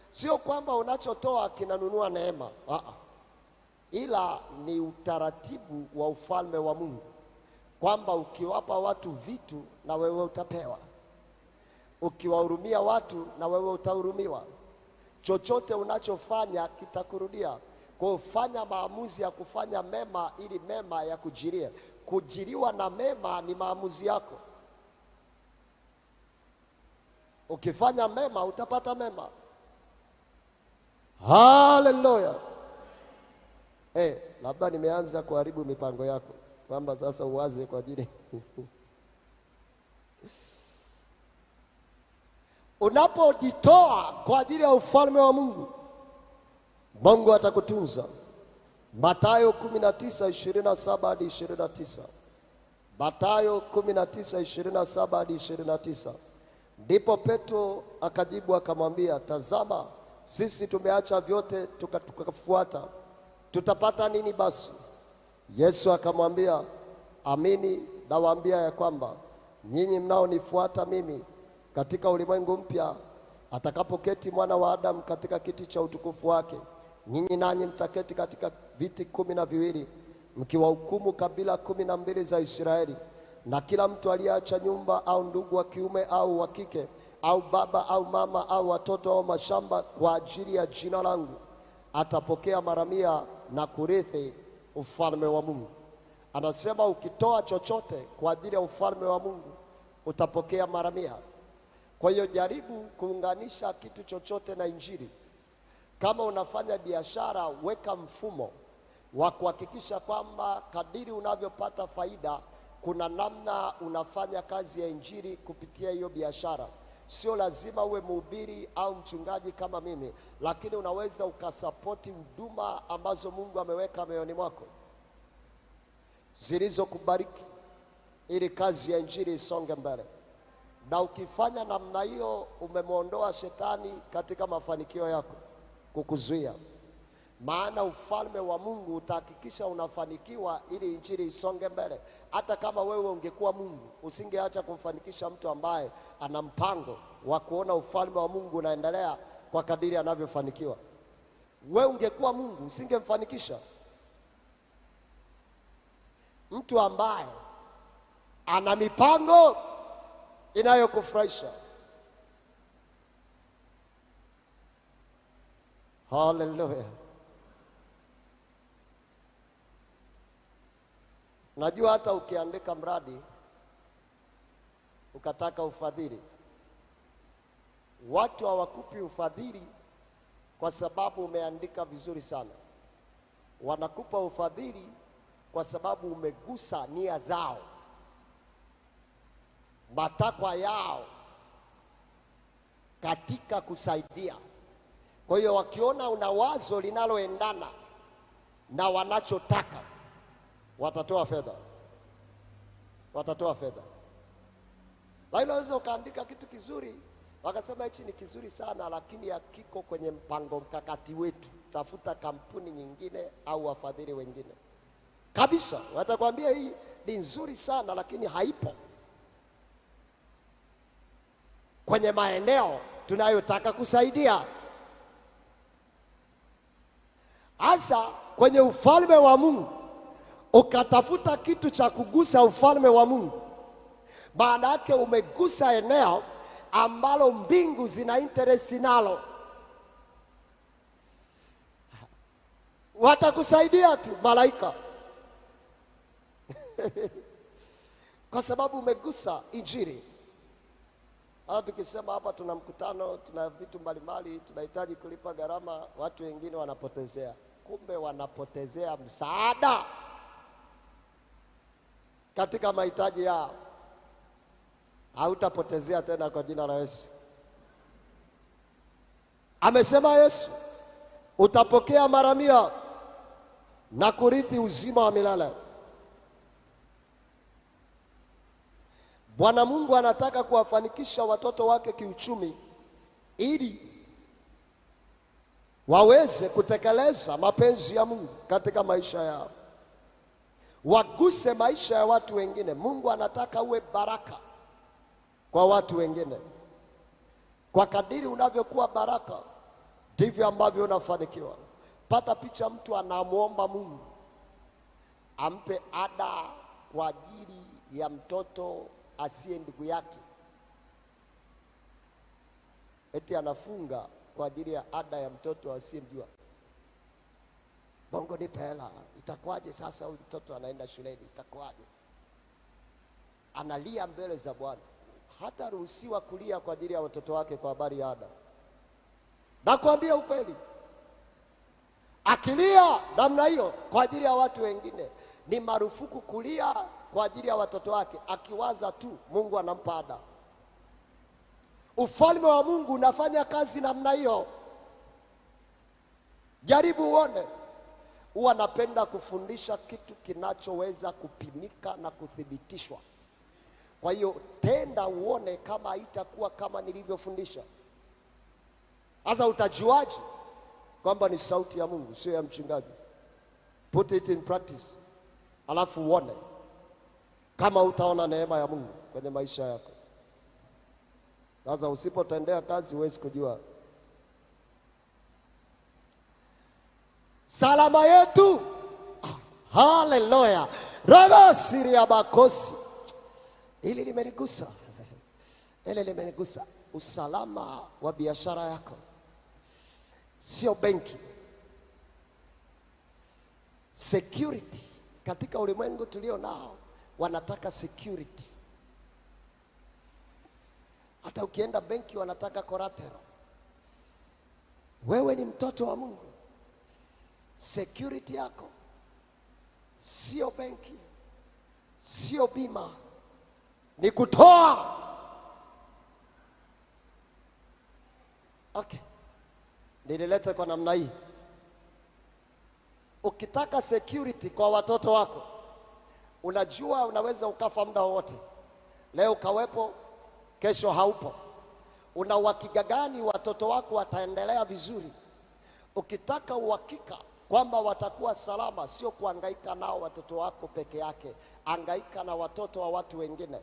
Sio kwamba unachotoa kinanunua neema, ila ni utaratibu wa ufalme wa Mungu, kwamba ukiwapa watu vitu na wewe utapewa, ukiwahurumia watu na wewe utahurumiwa. Chochote unachofanya kitakurudia. Kwa hiyo fanya maamuzi ya kufanya mema ili mema ya kujirie. Kujiriwa na mema ni maamuzi yako. Ukifanya mema utapata mema. Haleluya. Labda nimeanza kuharibu mipango yako kwamba sasa uwaze kwa ajili unapojitoa kwa ajili ya ufalme wa Mungu, Mungu atakutunza. Mathayo 19:27 hadi 29. Mathayo 19:27 hadi 29. Ndipo Petro akajibu akamwambia, tazama sisi tumeacha vyote tukakufuata, tutapata nini basi? Yesu akamwambia, amini nawaambia ya kwamba nyinyi mnaonifuata mimi Katika ulimwengu mpya atakapoketi Mwana wa Adamu katika kiti cha utukufu wake, nyinyi nanyi mtaketi katika viti 12 mkiwahukumu kabila 12 za Israeli. Na kila mtu aliyeacha nyumba au ndugu wa kiume au wa kike au baba au mama au watoto au mashamba kwa ajili ya jina langu atapokea mara 100 na kurithi ufalme wa Mungu. Anasema ukitoa chochote kwa ajili ya ufalme wa Mungu utapokea mara 100. Kwa hiyo jaribu kuunganisha kitu chochote na Injili. Kama unafanya biashara, weka mfumo wa kuhakikisha kwamba kadiri unavyopata faida, kuna namna unafanya kazi ya Injili kupitia hiyo biashara. Sio lazima uwe mhubiri au mchungaji kama mimi, lakini unaweza ukasapoti huduma ambazo Mungu ameweka moyoni mwako zilizokubariki ili kazi ya Injili isonge mbele. Na ukifanya namna hiyo, umemwondoa shetani katika mafanikio yako kukuzuia. Maana ufalme wa Mungu utahakikisha unafanikiwa ili Injili isonge mbele. Hata kama wewe ungekuwa Mungu, usingeacha kumfanikisha mtu ambaye ana mpango wa kuona ufalme wa Mungu unaendelea kwa kadiri anavyofanikiwa. Wewe ungekuwa Mungu, usingemfanikisha mtu ambaye ana mipango inayokufurahisha. Haleluya. Najua hata ukiandika mradi ukataka ufadhili, watu hawakupi ufadhili kwa sababu umeandika vizuri sana. Wanakupa ufadhili kwa sababu umegusa nia zao, matakwa yao katika kusaidia. Kwa hiyo wakiona una wazo linaloendana na wanachotaka, watatoa fedha, watatoa fedha. Lakini unaweza ukaandika kitu kizuri, wakasema hichi ni kizuri sana, lakini hakiko kwenye mpango mkakati wetu, tafuta kampuni nyingine au wafadhili wengine kabisa. Watakwambia hii ni nzuri sana, lakini haipo kwenye maeneo tunayotaka kusaidia. Hasa kwenye ufalme wa Mungu, ukatafuta kitu cha kugusa ufalme wa Mungu, maana yake umegusa eneo ambalo mbingu zina interest nalo. Watakusaidia tu malaika kwa sababu umegusa Injili. Hata tukisema hapa tuna mkutano, tuna vitu mbalimbali, tunahitaji kulipa gharama, watu wengine wanapotezea. Kumbe wanapotezea msaada katika mahitaji yao. Hautapotezea tena kwa jina la Yesu. Amesema Yesu, utapokea mara 100 na kurithi uzima wa milele. Bwana Mungu anataka kuwafanikisha watoto wake kiuchumi ili waweze kutekeleza mapenzi ya Mungu katika maisha yao, waguse maisha ya watu wengine. Mungu anataka uwe baraka kwa watu wengine. Kwa kadiri unavyokuwa baraka, ndivyo ambavyo unafanikiwa. Pata picha, mtu anamuomba Mungu ampe ada kwa ajili ya mtoto asiye ndugu yake, eti anafunga kwa ajili ya ada ya mtoto asiyemjua. Bongo nipe hela, itakuwaje sasa huyu mtoto anaenda shuleni, itakuwaje? Analia mbele za Bwana. Hataruhusiwa kulia kwa ajili ya watoto wake kwa habari ya ada. Nakwambia ukweli, akilia namna hiyo kwa ajili ya watu wengine, ni marufuku kulia kwa ajili ya watoto wake. Akiwaza tu Mungu anampa ada. Ufalme wa Mungu unafanya kazi namna hiyo. Jaribu uone. Huwa napenda kufundisha kitu kinachoweza kupimika na kuthibitishwa. Kwa hiyo tenda uone kama haitakuwa kama nilivyofundisha. Sasa utajuaje kwamba ni sauti ya Mungu sio ya mchungaji? Put it in practice, alafu uone kama utaona neema ya Mungu kwenye maisha yako. Sasa usipotendea kazi huwezi kujua. Salama yetu, haleluya, ragasiria bakosi. Hili limenigusa, hili limenigusa. Usalama wa biashara yako sio benki. Security katika ulimwengu tulio nao, wanataka security. Hata ukienda benki wanataka collateral. Wewe ni mtoto wa Mungu, security yako sio benki, sio bima, ni kutoa. Okay, nililete kwa namna hii. Ukitaka security kwa watoto wako, unajua unaweza ukafa muda wowote, leo ukawepo, kesho haupo. Una uhakika gani watoto wako wataendelea vizuri? Ukitaka uhakika kwamba watakuwa salama, sio kuhangaika nao watoto wako peke yake, hangaika na watoto wa watu wengine.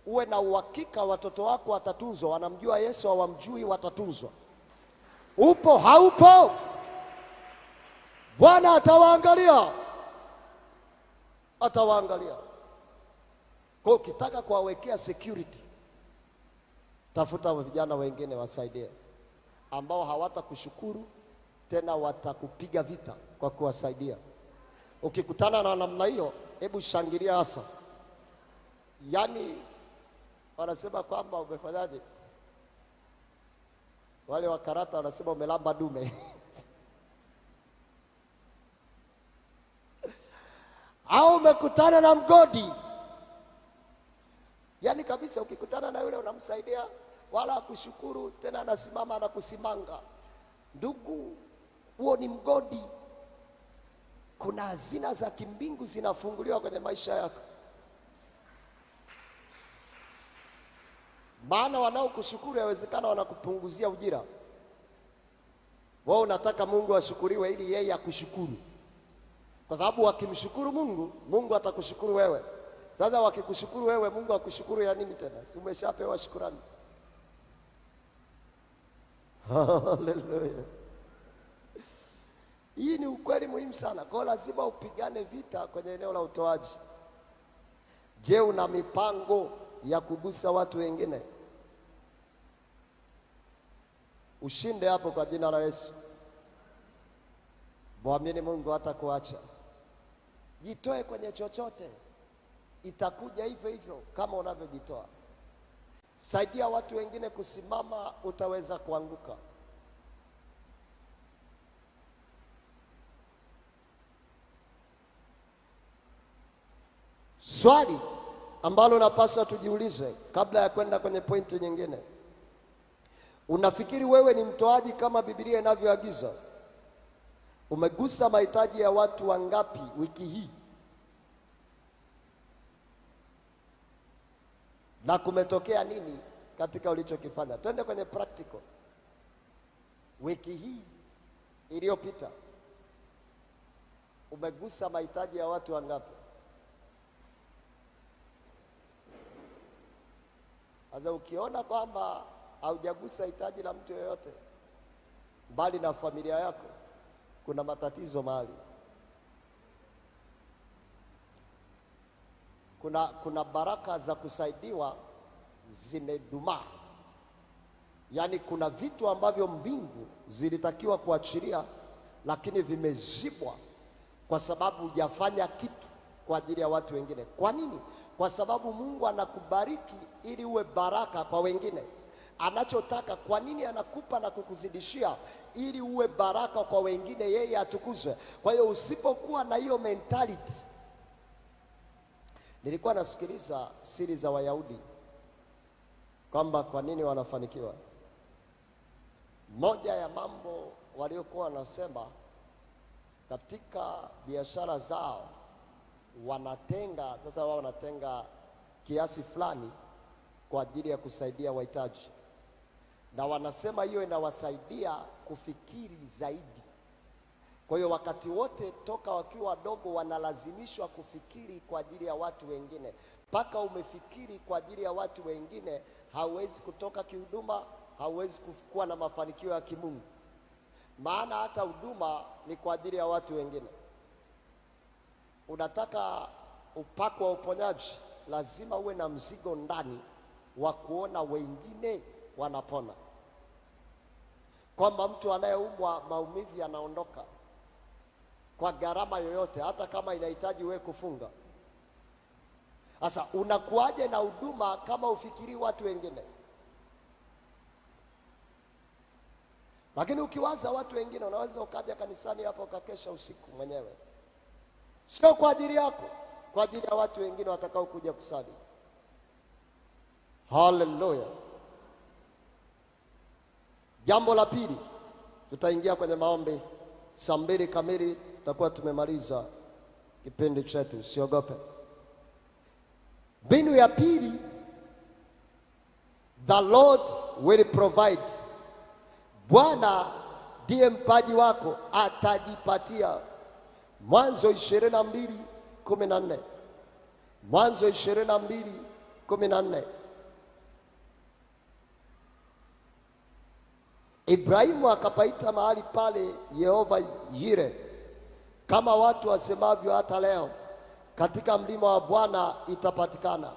Uwe na uhakika watoto wako watatunzwa. Wanamjua Yesu, hawamjui, watatunzwa. Upo haupo, Bwana atawaangalia, atawaangalia. Kwa hiyo ukitaka kuwawekea security, tafuta vijana wengine wasaidie, ambao hawatakushukuru tena, watakupiga vita kwa kuwasaidia. Ukikutana na namna hiyo, hebu shangilia hasa. Yaani wanasema kwamba umefanyaje? Wale wa karata wanasema umelamba dume. Au umekutana na mgodi. Yaani kabisa ukikutana na yule unamsaidia, wala akushukuru tena, anasimama anakusimanga. Ndugu, huo ni mgodi. Kuna hazina za kimbingu zinafunguliwa kwenye maisha yako. Maana wanaokushukuru yawezekana wanakupunguzia ujira. Wewe unataka Mungu ashukuriwe ili yeye akushukuru, kwa sababu wakimshukuru Mungu, Mungu atakushukuru wewe. Sasa wakikushukuru wewe, Mungu akushukuru ya nini tena? Si umeshapewa shukurani? Haleluya! Hii ni ukweli muhimu sana. Kwa hiyo lazima upigane vita kwenye eneo la utoaji. Je, una mipango ya kugusa watu wengine? Ushinde hapo kwa jina la Yesu. Mwamini Mungu hatakuacha. Jitoe kwenye chochote, itakuja hivyo hivyo kama unavyojitoa. Saidia watu wengine kusimama, utaweza kuanguka. Swali ambalo napaswa tujiulize kabla ya kwenda kwenye pointi nyingine: unafikiri wewe ni mtoaji kama Biblia inavyoagiza? Umegusa mahitaji ya watu wangapi wiki hii? Na kumetokea nini katika ulichokifanya? Twende kwenye practical. Wiki hii iliyopita umegusa mahitaji ya watu wangapi? Sasa ukiona kwamba haujagusa hitaji la mtu yoyote mbali na familia yako, kuna matatizo mahali. Kuna baraka za kusaidiwa zimedumaa. Yaani kuna vitu ambavyo mbingu zilitakiwa kuachilia, lakini vimezibwa kwa sababu hujafanya kitu kwa ajili ya watu wengine. Kwa nini? Kwa sababu Mungu anakubariki ili uwe baraka kwa wengine. Anachotaka, kwa nini anakupa na kukuzidishia? Ili uwe baraka kwa wengine, yeye atukuzwe. Kwa hiyo usipokuwa na hiyo mentality. Nilikuwa nasikiliza siri za Wayahudi kwamba kwa nini wanafanikiwa. Moja ya mambo waliokuwa wanasema katika biashara zao, wanatenga sasa, wao wanatenga kiasi fulani kwa ajili ya kusaidia wahitaji, na wanasema hiyo inawasaidia kufikiri zaidi. Kwa hiyo wakati wote toka wakiwa wadogo wanalazimishwa kufikiri kwa ajili ya watu wengine. Mpaka umefikiri kwa ajili ya watu wengine, hauwezi kutoka kihuduma, hauwezi kuwa na mafanikio ya kimungu. Maana hata huduma ni kwa ajili ya watu wengine. Unataka upako wa uponyaji, lazima uwe na mzigo ndani wa kuona wengine wanapona, kwamba mtu anayeumwa maumivu yanaondoka kwa gharama yoyote, hata kama inahitaji wewe kufunga. Sasa unakuwaje na huduma kama ufikiri watu wengine? Lakini ukiwaza watu wengine, unaweza ukaja kanisani hapa ukakesha usiku mwenyewe, sio kwa ajili yako, kwa ajili ya watu wengine watakao kuja kusali. Haleluya! Jambo la pili, tutaingia kwenye maombi saa 2 kamili, tutakuwa tumemaliza kipindi chetu, usiogope. Mbinu ya pili, the Lord will provide. Bwana ndiye mpaji wako, atajipatia. Mwanzo 22:14. Mwanzo 22:14. Ibrahimu akapaita mahali pale Yehova Yire, kama watu wasemavyo hata leo, katika mlima wa Bwana itapatikana.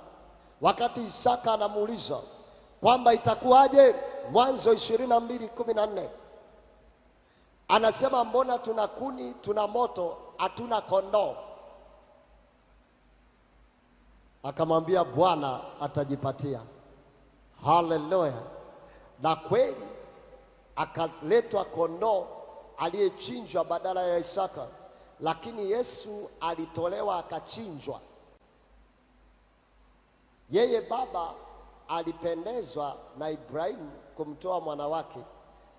Wakati Isaka anamuuliza kwamba itakuwaje, Mwanzo 22:14 anasema mbona tuna kuni, tuna moto, hatuna kondoo? Akamwambia Bwana atajipatia. Haleluya! Na kweli akaletwa kondoo aliyechinjwa badala ya Isaka, lakini Yesu alitolewa akachinjwa. Yeye baba alipendezwa na Ibrahimu kumtoa mwana wake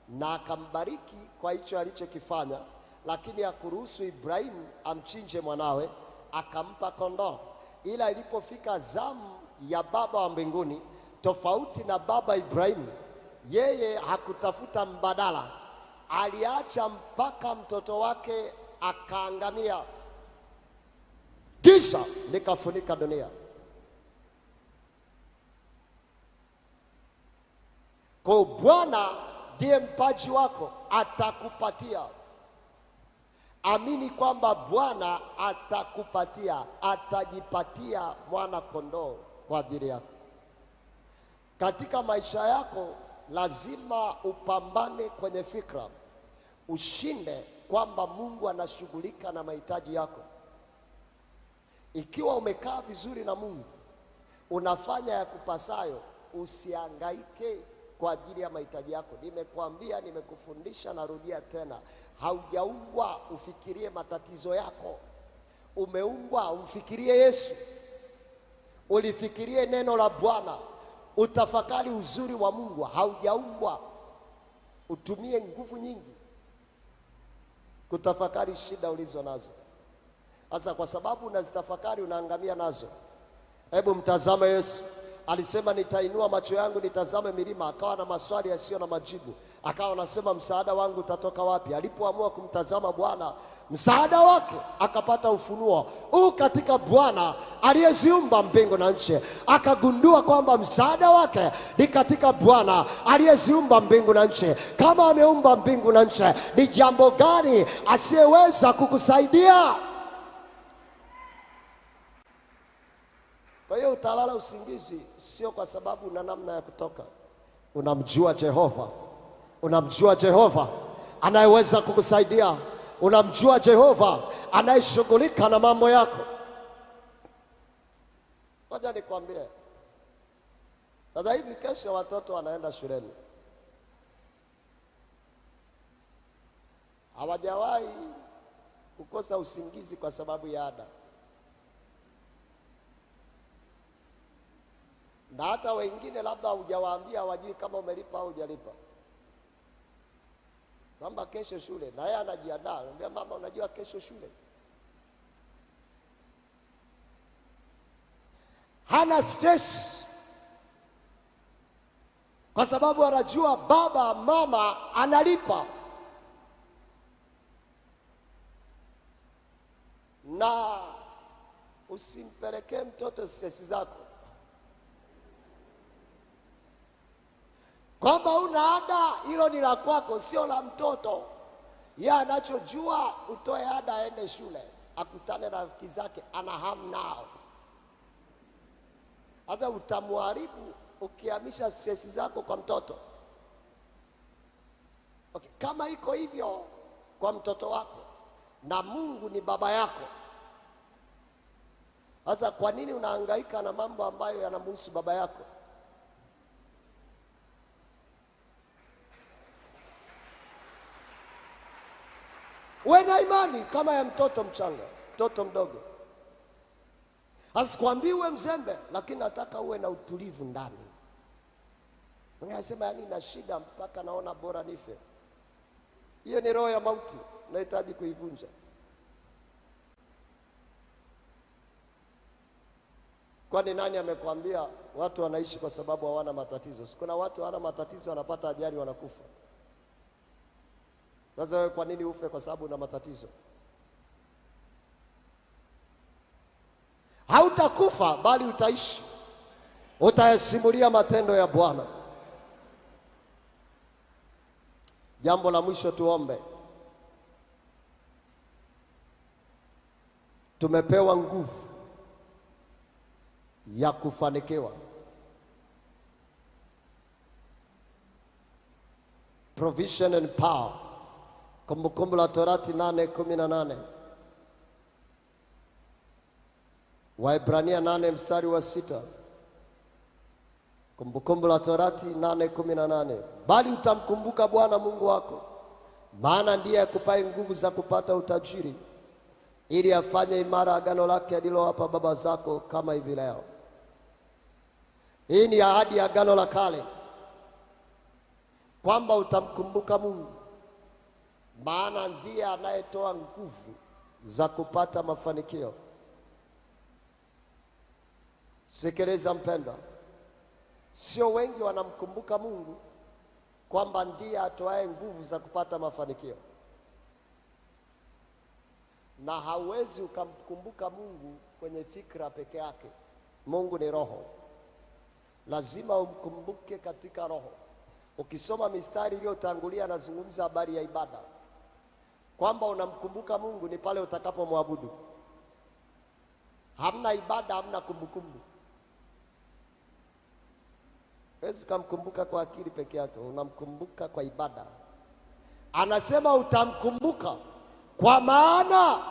na akambariki kwa hicho alichokifanya, lakini hakuruhusu Ibrahimu amchinje mwanawe, akampa kondoo. Ila ilipofika zamu ya baba wa mbinguni, tofauti na baba Ibrahimu, yeye hakutafuta mbadala, aliacha mpaka mtoto wake akaangamia, kisha likafunika dunia. Kwa Bwana ndiye mpaji wako, atakupatia. Amini kwamba Bwana atakupatia, atajipatia mwana kondoo kwa ajili yako. Katika maisha yako lazima upambane kwenye fikra, ushinde kwamba Mungu anashughulika na mahitaji yako. Ikiwa umekaa vizuri na Mungu, unafanya ya kupasayo, usihangaike kwa ajili ya mahitaji yako. Nimekuambia, nimekufundisha, narudia tena, haujaumbwa ufikirie matatizo yako. Umeumbwa umfikirie Yesu, ulifikirie neno la Bwana, utafakari uzuri wa Mungu. Haujaumbwa utumie nguvu nyingi kutafakari shida ulizo nazo. Sasa kwa sababu unazitafakari unaangamia nazo. Hebu mtazame Yesu. Alisema nitainua macho yangu nitazame milima, akawa na maswali yasiyo na majibu. Akawa anasema msaada wangu utatoka wapi? Alipoamua kumtazama Bwana msaada wake, akapata ufunuo huu katika Bwana aliyeziumba mbingu na nchi. Akagundua kwamba msaada wake ni katika Bwana aliyeziumba mbingu na nchi. Kama ameumba mbingu na nchi, ni jambo gani asiyeweza kukusaidia? Kwa hiyo utalala usingizi sio kwa sababu una namna ya kutoka. Unamjua Jehova, unamjua Jehova anayeweza kukusaidia, unamjua Jehova anayeshughulika na mambo yako. Ngoja nikwambie, sasa hivi kesho watoto wanaenda shuleni, hawajawahi kukosa usingizi kwa sababu ya ada. Na hata wengine labda hujawaambia, hawajui kama umelipa au hujalipa, kwamba kesho shule, na yeye anajiandaa, anamwambia mama, unajua kesho shule. Hana stress kwa sababu anajua baba mama analipa. Na usimpelekee mtoto stress zako, kwamba una ada, hilo ni la kwako, sio la mtoto. Yeye anachojua utoe ada, aende shule, akutane na rafiki zake, ana hamu nao. Sasa utamharibu ukihamisha stress zako kwa mtoto. Okay, kama iko hivyo kwa mtoto wako na Mungu ni baba yako, sasa kwa nini unahangaika na mambo ambayo yanamhusu baba yako? Uwe na imani kama ya mtoto mchanga, mtoto mdogo. Asikwambii uwe mzembe, lakini nataka uwe na utulivu ndani. Mwingine anasema yaani na shida mpaka naona bora nife. Hiyo ni roho ya mauti, nahitaji kuivunja. Kwani nani amekwambia watu wanaishi kwa sababu hawana matatizo? Kuna watu hawana matatizo, wanapata ajali wanakufa. Sasa wewe kwa nini ufe kwa sababu una matatizo? Hautakufa bali utaishi, utayasimulia matendo ya Bwana. Jambo la mwisho, tuombe. Tumepewa nguvu ya kufanikiwa, provision and power. Kumbukumbu la Torati 8:18, Waebrania 8 mstari wa 6. Kumbukumbu la Torati 8:18, bali utamkumbuka Bwana Mungu wako, maana ndiye akupaye nguvu za kupata utajiri, ili afanye imara agano lake alilowapa baba zako kama hivi leo. Hii ni ahadi ya agano la kale, kwamba utamkumbuka Mungu, maana ndiye anayetoa nguvu za kupata mafanikio. Sikiliza mpendwa, sio wengi wanamkumbuka Mungu kwamba ndiye atoaye nguvu za kupata mafanikio. Na hauwezi ukamkumbuka Mungu kwenye fikra peke yake. Mungu ni roho, lazima umkumbuke katika roho. Ukisoma mistari iliyotangulia, anazungumza habari ya ibada, kwamba unamkumbuka Mungu ni pale utakapomwabudu. Hamna ibada, hamna kumbukumbu. Huwezi ukamkumbuka kwa akili peke yake, unamkumbuka kwa ibada. Anasema utamkumbuka kwa maana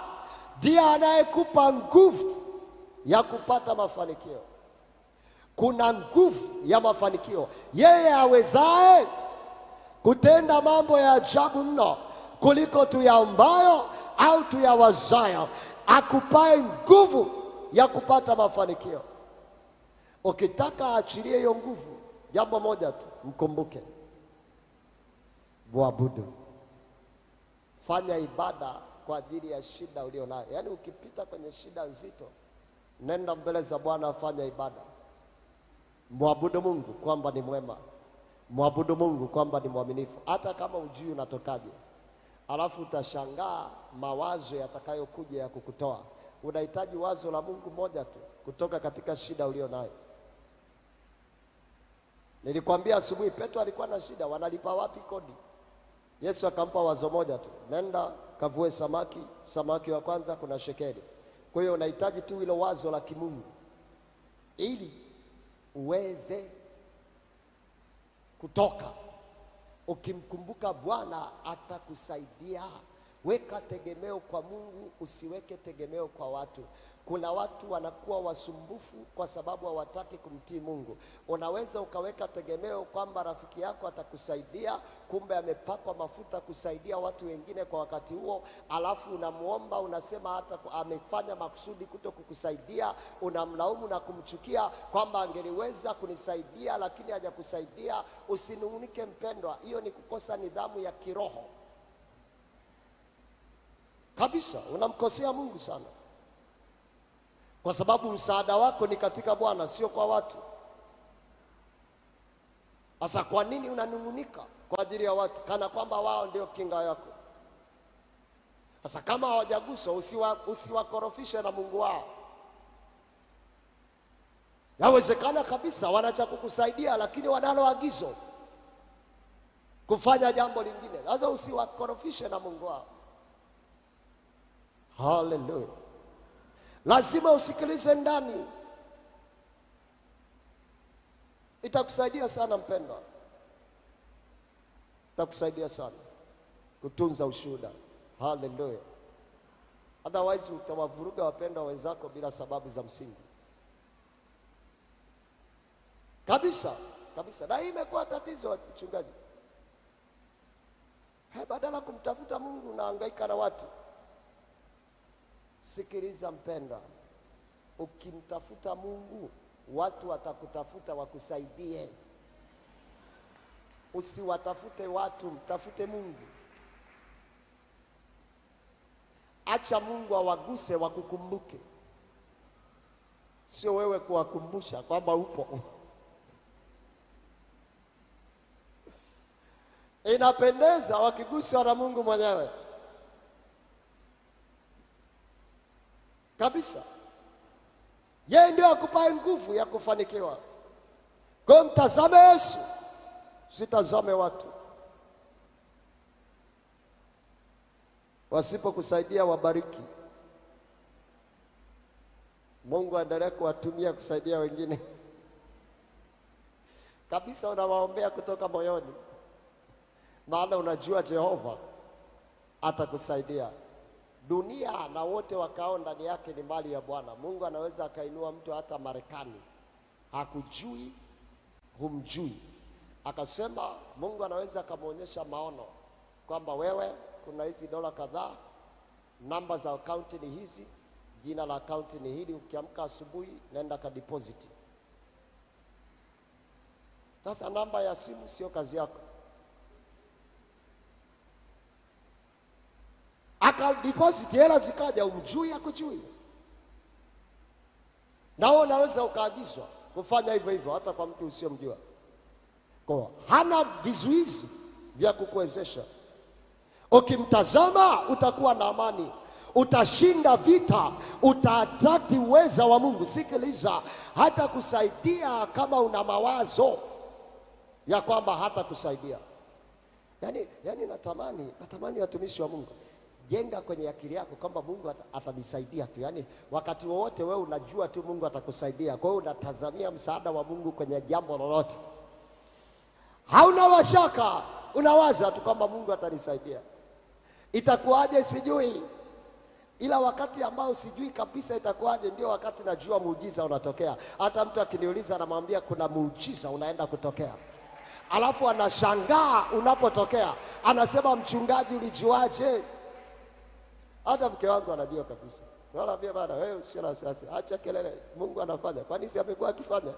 ndiye anayekupa nguvu ya kupata mafanikio. Kuna nguvu ya mafanikio, yeye awezaye kutenda mambo ya ajabu mno kuliko tuyaombayo au tuyawazayo, akupaye nguvu ya kupata mafanikio. Ukitaka aachilie hiyo nguvu, jambo moja tu, mkumbuke, mwabudu, fanya ibada kwa ajili ya shida ulionayo. Yaani ukipita kwenye shida nzito, nenda mbele za Bwana, fanya ibada, mwabudu Mungu kwamba ni mwema, mwabudu Mungu kwamba ni mwaminifu, hata kama ujui unatokaje. Alafu utashangaa mawazo yatakayokuja ya kukutoa. Unahitaji wazo la Mungu moja tu kutoka katika shida ulionayo. Nilikwambia asubuhi, Petro alikuwa na shida, wanalipa wapi kodi? Yesu akampa wazo moja tu, nenda kavue samaki, samaki wa kwanza kuna shekeli. Kwa hiyo unahitaji tu hilo wazo la kimungu ili uweze kutoka. Ukimkumbuka Bwana atakusaidia. Weka tegemeo kwa Mungu, usiweke tegemeo kwa watu. Kuna watu wanakuwa wasumbufu kwa sababu hawataki kumtii Mungu. Unaweza ukaweka tegemeo kwamba rafiki yako atakusaidia, kumbe amepakwa mafuta kusaidia watu wengine kwa wakati huo, alafu unamuomba, unasema hata amefanya makusudi kuto kukusaidia, unamlaumu na kumchukia kwamba angeliweza kunisaidia lakini hajakusaidia. Usinung'unike mpendwa, hiyo ni kukosa nidhamu ya kiroho kabisa. Unamkosea Mungu sana, kwa sababu msaada wako ni katika Bwana, sio kwa watu. Sasa kwa nini unanung'unika kwa ajili ya watu kana kwamba wao ndio kinga yako? Sasa kama hawajaguswa, usiwakorofishe na Mungu wao. Yawezekana kabisa wana cha kukusaidia, lakini wanalo agizo kufanya jambo lingine. Sasa usiwakorofishe na Mungu wao. Haleluya! Lazima usikilize ndani, itakusaidia sana mpendwa, itakusaidia sana kutunza ushuhuda. Haleluya! Otherwise utawavuruga wapendwa wenzako bila sababu za msingi kabisa kabisa. Na hii imekuwa tatizo mchungaji. Hey, badala kumtafuta Mungu unahangaika na watu. Sikiliza mpendwa, ukimtafuta Mungu watu watakutafuta wakusaidie. Usiwatafute watu, mtafute Mungu. Acha Mungu awaguse wakukumbuke, sio wewe kuwakumbusha kwamba upo. Inapendeza wakiguswa na Mungu mwenyewe kabisa. Yeye ndio akupae nguvu ya kufanikiwa. Kwa hiyo mtazame Yesu, usitazame watu. Wasipokusaidia wabariki. Mungu aendelee kuwatumia kusaidia wengine kabisa. Unawaombea kutoka moyoni, maana unajua Jehova atakusaidia. Dunia na wote wakao ndani yake ni mali ya Bwana. Mungu anaweza akainua mtu hata Marekani, hakujui, humjui, akasema Mungu anaweza akamwonyesha maono kwamba wewe, kuna hizi dola kadhaa, namba za akaunti ni hizi, jina la akaunti ni hili, ukiamka asubuhi nenda ka deposit. Sasa namba ya simu sio kazi yako. Aka deposit hela zikaja, umjui akujui. Na wewe unaweza ukaagizwa kufanya hivyo hivyo hata kwa mtu usiyomjua. Kwa hana vizuizi vya kukuwezesha. Ukimtazama utakuwa na amani, utashinda vita, utaatrakti uweza wa Mungu. Sikiliza, hata kusaidia kama una mawazo ya kwamba hata kusaidia. Yaani natamani watumishi wa Mungu, jenga kwenye akili yako kwamba Mungu atanisaidia tu. Yaani wakati wowote wewe unajua tu Mungu atakusaidia. Kwa hiyo unatazamia msaada wa Mungu kwenye jambo lolote. Hauna mashaka, unawaza tu kwamba Mungu atanisaidia. Itakuwaje sijui. Ila wakati ambao sijui kabisa itakuwaje ndio wakati najua muujiza unatokea. Hata mtu akiniuliza namwambia kuna muujiza unaenda kutokea. Alafu anashangaa unapotokea. Anasema mchungaji ulijuaje? Hata mke wangu anajua kabisa. Wala bana wewe usio na wasiwasi. Acha kelele, Mungu anafanya. Kwani si amekuwa akifanya?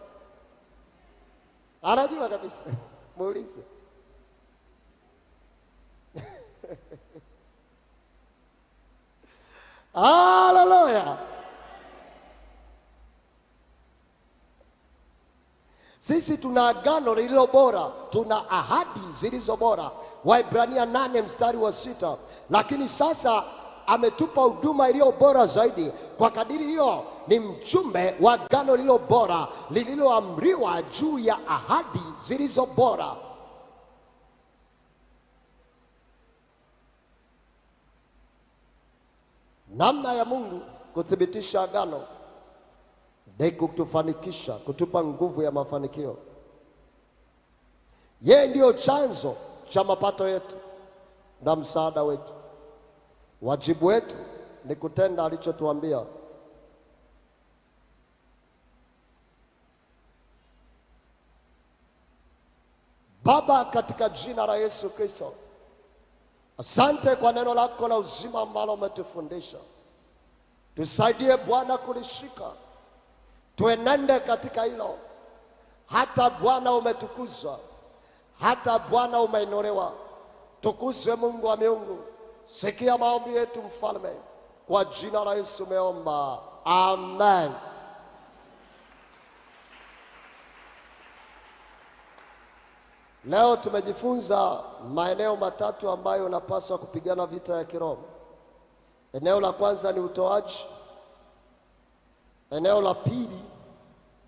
Anajua kabisa. Muulize. Haleluya. Sisi tuna agano lililo bora, tuna ahadi zilizo bora. Waebrania 8:6. Lakini sasa ametupa huduma iliyo bora zaidi. Kwa kadiri hiyo ni mjumbe wa agano lililo bora, lililoamriwa juu ya ahadi zilizo bora. Namna ya Mungu kuthibitisha agano ni kutufanikisha, kutupa nguvu ya mafanikio. Yeye ndiyo chanzo cha mapato yetu na msaada wetu. Wajibu wetu ni kutenda alichotuambia. Baba, katika jina la Yesu Kristo, asante kwa neno lako la uzima ambalo umetufundisha. Tusaidie Bwana kulishika, tuenende katika hilo. Hata Bwana umetukuzwa, hata Bwana umeinuliwa. Tukuzwe Mungu wa miungu. Sikia maombi yetu Mfalme, kwa jina la Yesu tumeomba, amen. Leo tumejifunza maeneo matatu ambayo unapaswa kupigana vita ya kiroho. Eneo la kwanza ni utoaji. Eneo la pili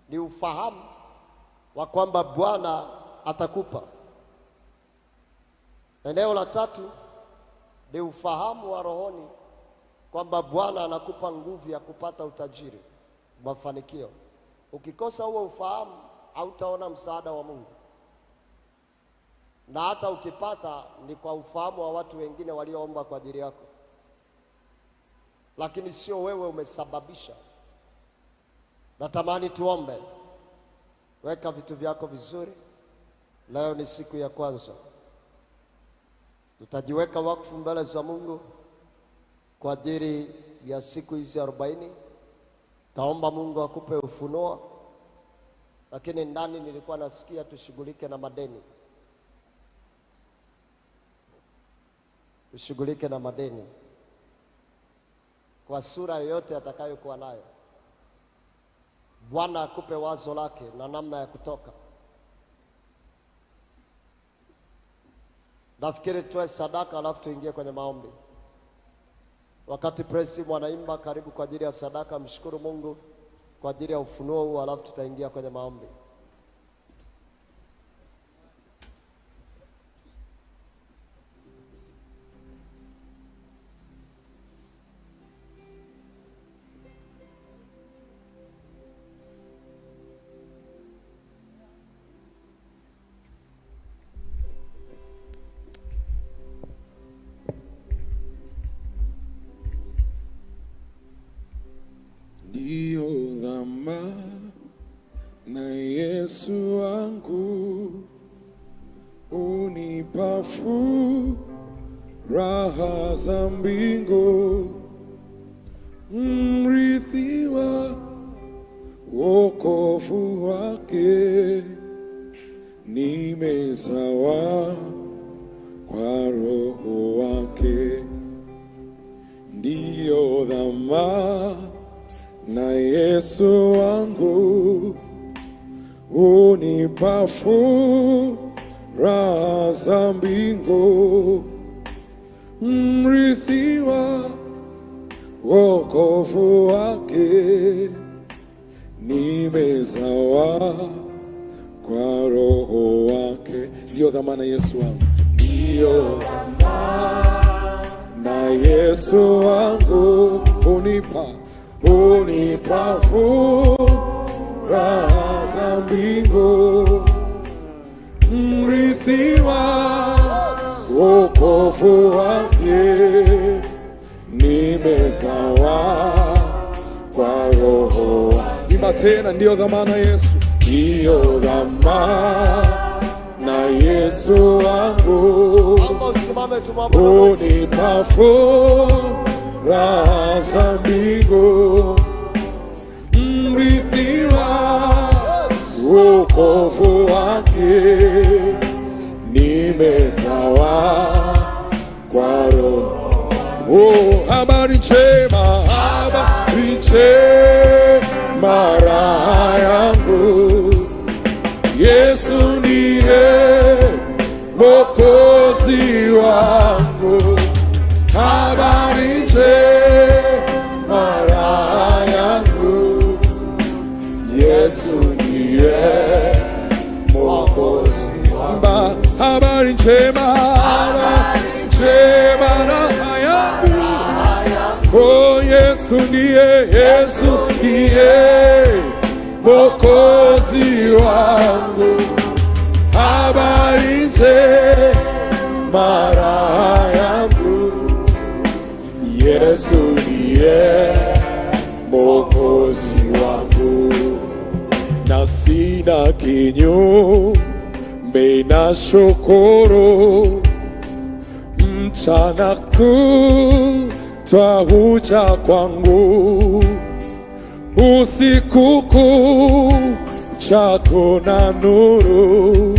ni ufahamu wa kwamba Bwana atakupa. Eneo la tatu ni ufahamu wa rohoni kwamba Bwana anakupa nguvu ya kupata utajiri, mafanikio. Ukikosa huo ufahamu, hautaona msaada wa Mungu, na hata ukipata ni kwa ufahamu wa watu wengine walioomba kwa ajili yako, lakini sio wewe umesababisha. Natamani tuombe. Weka vitu vyako vizuri. Leo ni siku ya kwanza, tutajiweka wakfu mbele za Mungu kwa ajili ya siku hizi 40. Taomba Mungu akupe ufunuo, lakini ndani nilikuwa nasikia tushughulike na madeni, tushughulike na madeni kwa sura yoyote atakayokuwa nayo. Bwana akupe wazo lake na namna ya kutoka. Nafikiri tutoe sadaka alafu tuingie kwenye maombi. Wakati praise wanaimba, karibu kwa ajili ya sadaka. Mshukuru Mungu kwa ajili ya ufunuo huu, alafu tutaingia kwenye maombi. Ndiyo dhamana Yesu wangu unipa furaha za mbingu, mrithi wa wokovu wake, nimezawa kwa Roho wake. Ndiyo dhamana Yesu wangu unipa furaha za mbingu, mrithi wa wokovu wake, nimezawa kwa Roho wake. Ndiyo dhamana Yesu wangu, ndiyo na Yesu wangu unipa furaha za mbingu, mrithi wa wokovu wake, nimezawa kwa Roho. Imba tena, ndiyo dhamana Yesu, ndiyo dhamana Yesu wangu Naomba usimame tumwabudu Mungu. unipa furaha za mbingu, mrithi wa wokovu wake, nimezawa kwa Roho. Oh, habari njema, habari njema, raha yangu, Yesu ndiye Mwokozi wangu. Habari njema, raha yangu, Yesu ndiye Mwokozi wangu. Habari njema, habari njema, raha yangu. Oh, Yesu ndiye, Yesu ndiye Mwokozi wangu. Habari njema, raha yangu, Yesu ndiye Mwokozi wangu, na sina kinyume na shukuru, mchana kutwa huja kwangu, usiku kucha kuna nuru.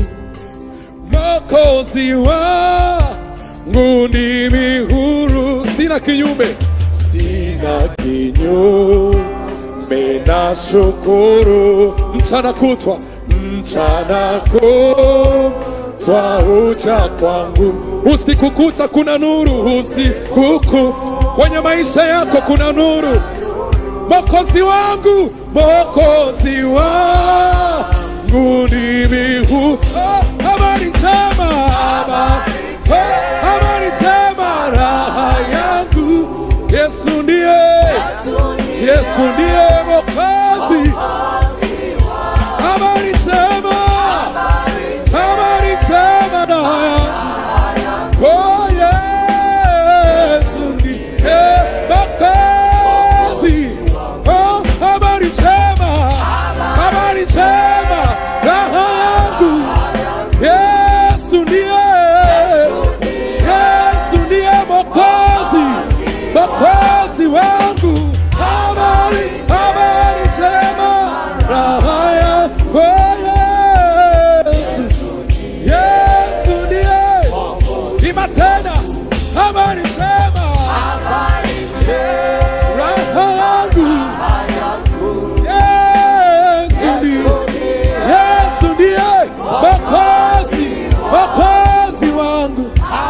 Mwokozi wangu ndimi huru, sina kinyume, sina kinyume na shukuru, mchana kutwa, mchana kutwa huja kwangu, usiku kucha kuna nuru, usiku kucha Kwenye maisha yako kuna nuru. Mwokozi wangu, Mwokozi wangu ni huu. Oh, habari njema, habari njema, raha yangu. Yesu ndiye, Yesu ndiye Mwokozi. Habari njema, habari njema, raha yangu. Oh, Yesu ndiye Mwokozi. Oh, habari njema, raha yangu. Yesu ndiye, Yesu ndiye Mwokozi, Mwokozi wangu. Habari, habari njema, raha yangu. Oh, Yesu, Yesu ndiye. Imba tena, habari njema, raha yangu. Yesu ndiye, Yesu ndiye Mwokozi, Mwokozi wangu.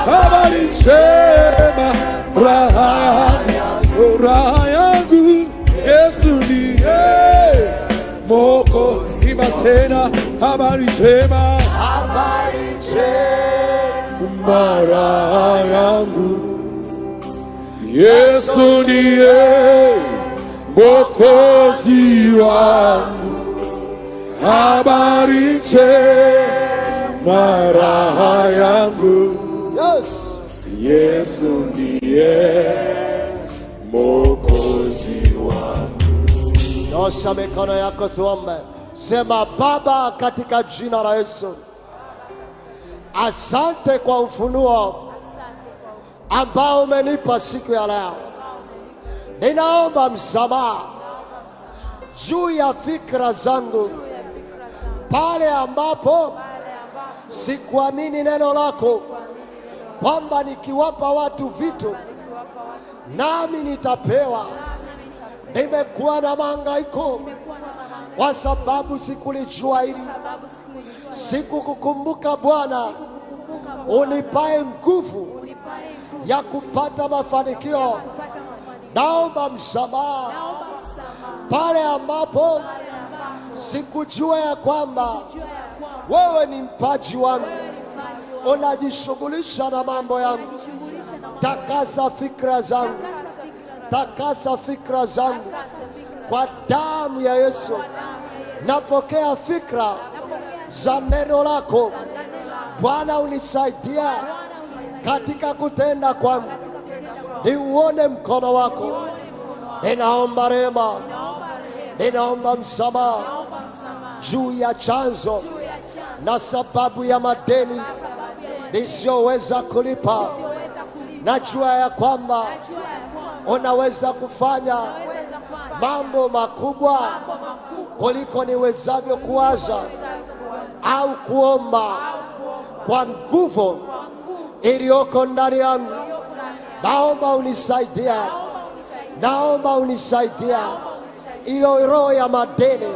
Habari njema, raha yangu, raha yangu. Yesu ndiye Mwokozi. Imba tena, habari njema, Habari njema, raha yangu. Yesu ndiye Mwokozi wangu, habari njema, raha yangu. Yes. Yesu ndiye Mwokozi wangu. Nyosha mikono yako tuombe. Sema: Baba, katika jina la Yesu, asante kwa ufunuo ambao umenipa siku ya leo. Ninaomba msamaha juu ya fikra zangu pale ambapo sikuamini neno lako kwamba nikiwapa watu vitu nami nitapewa. Nimekuwa na mahangaiko kwa sababu sikulijua hili, sikukukumbuka Bwana unipae nguvu ya kupata mafanikio. Naomba msamaha pale ambapo sikujua ya kwamba wewe ni mpaji wangu, unajishughulisha na mambo yangu. Takasa fikra zangu, takasa fikra zangu kwa damu ya Yesu. Napokea fikra za neno lako Bwana, unisaidia katika kutenda kwangu, niuone mkono wako. Ninaomba rehema, ninaomba msamaha juu ya chanzo na sababu ya madeni nisiyoweza kulipa. Najua ya kwamba unaweza kufanya mambo makubwa kuliko niwezavyo kuwaza au kuomba, kwa nguvu iliyoko ndani yangu. Naomba unisaidia, naomba unisaidia. Ilo roho ya madeni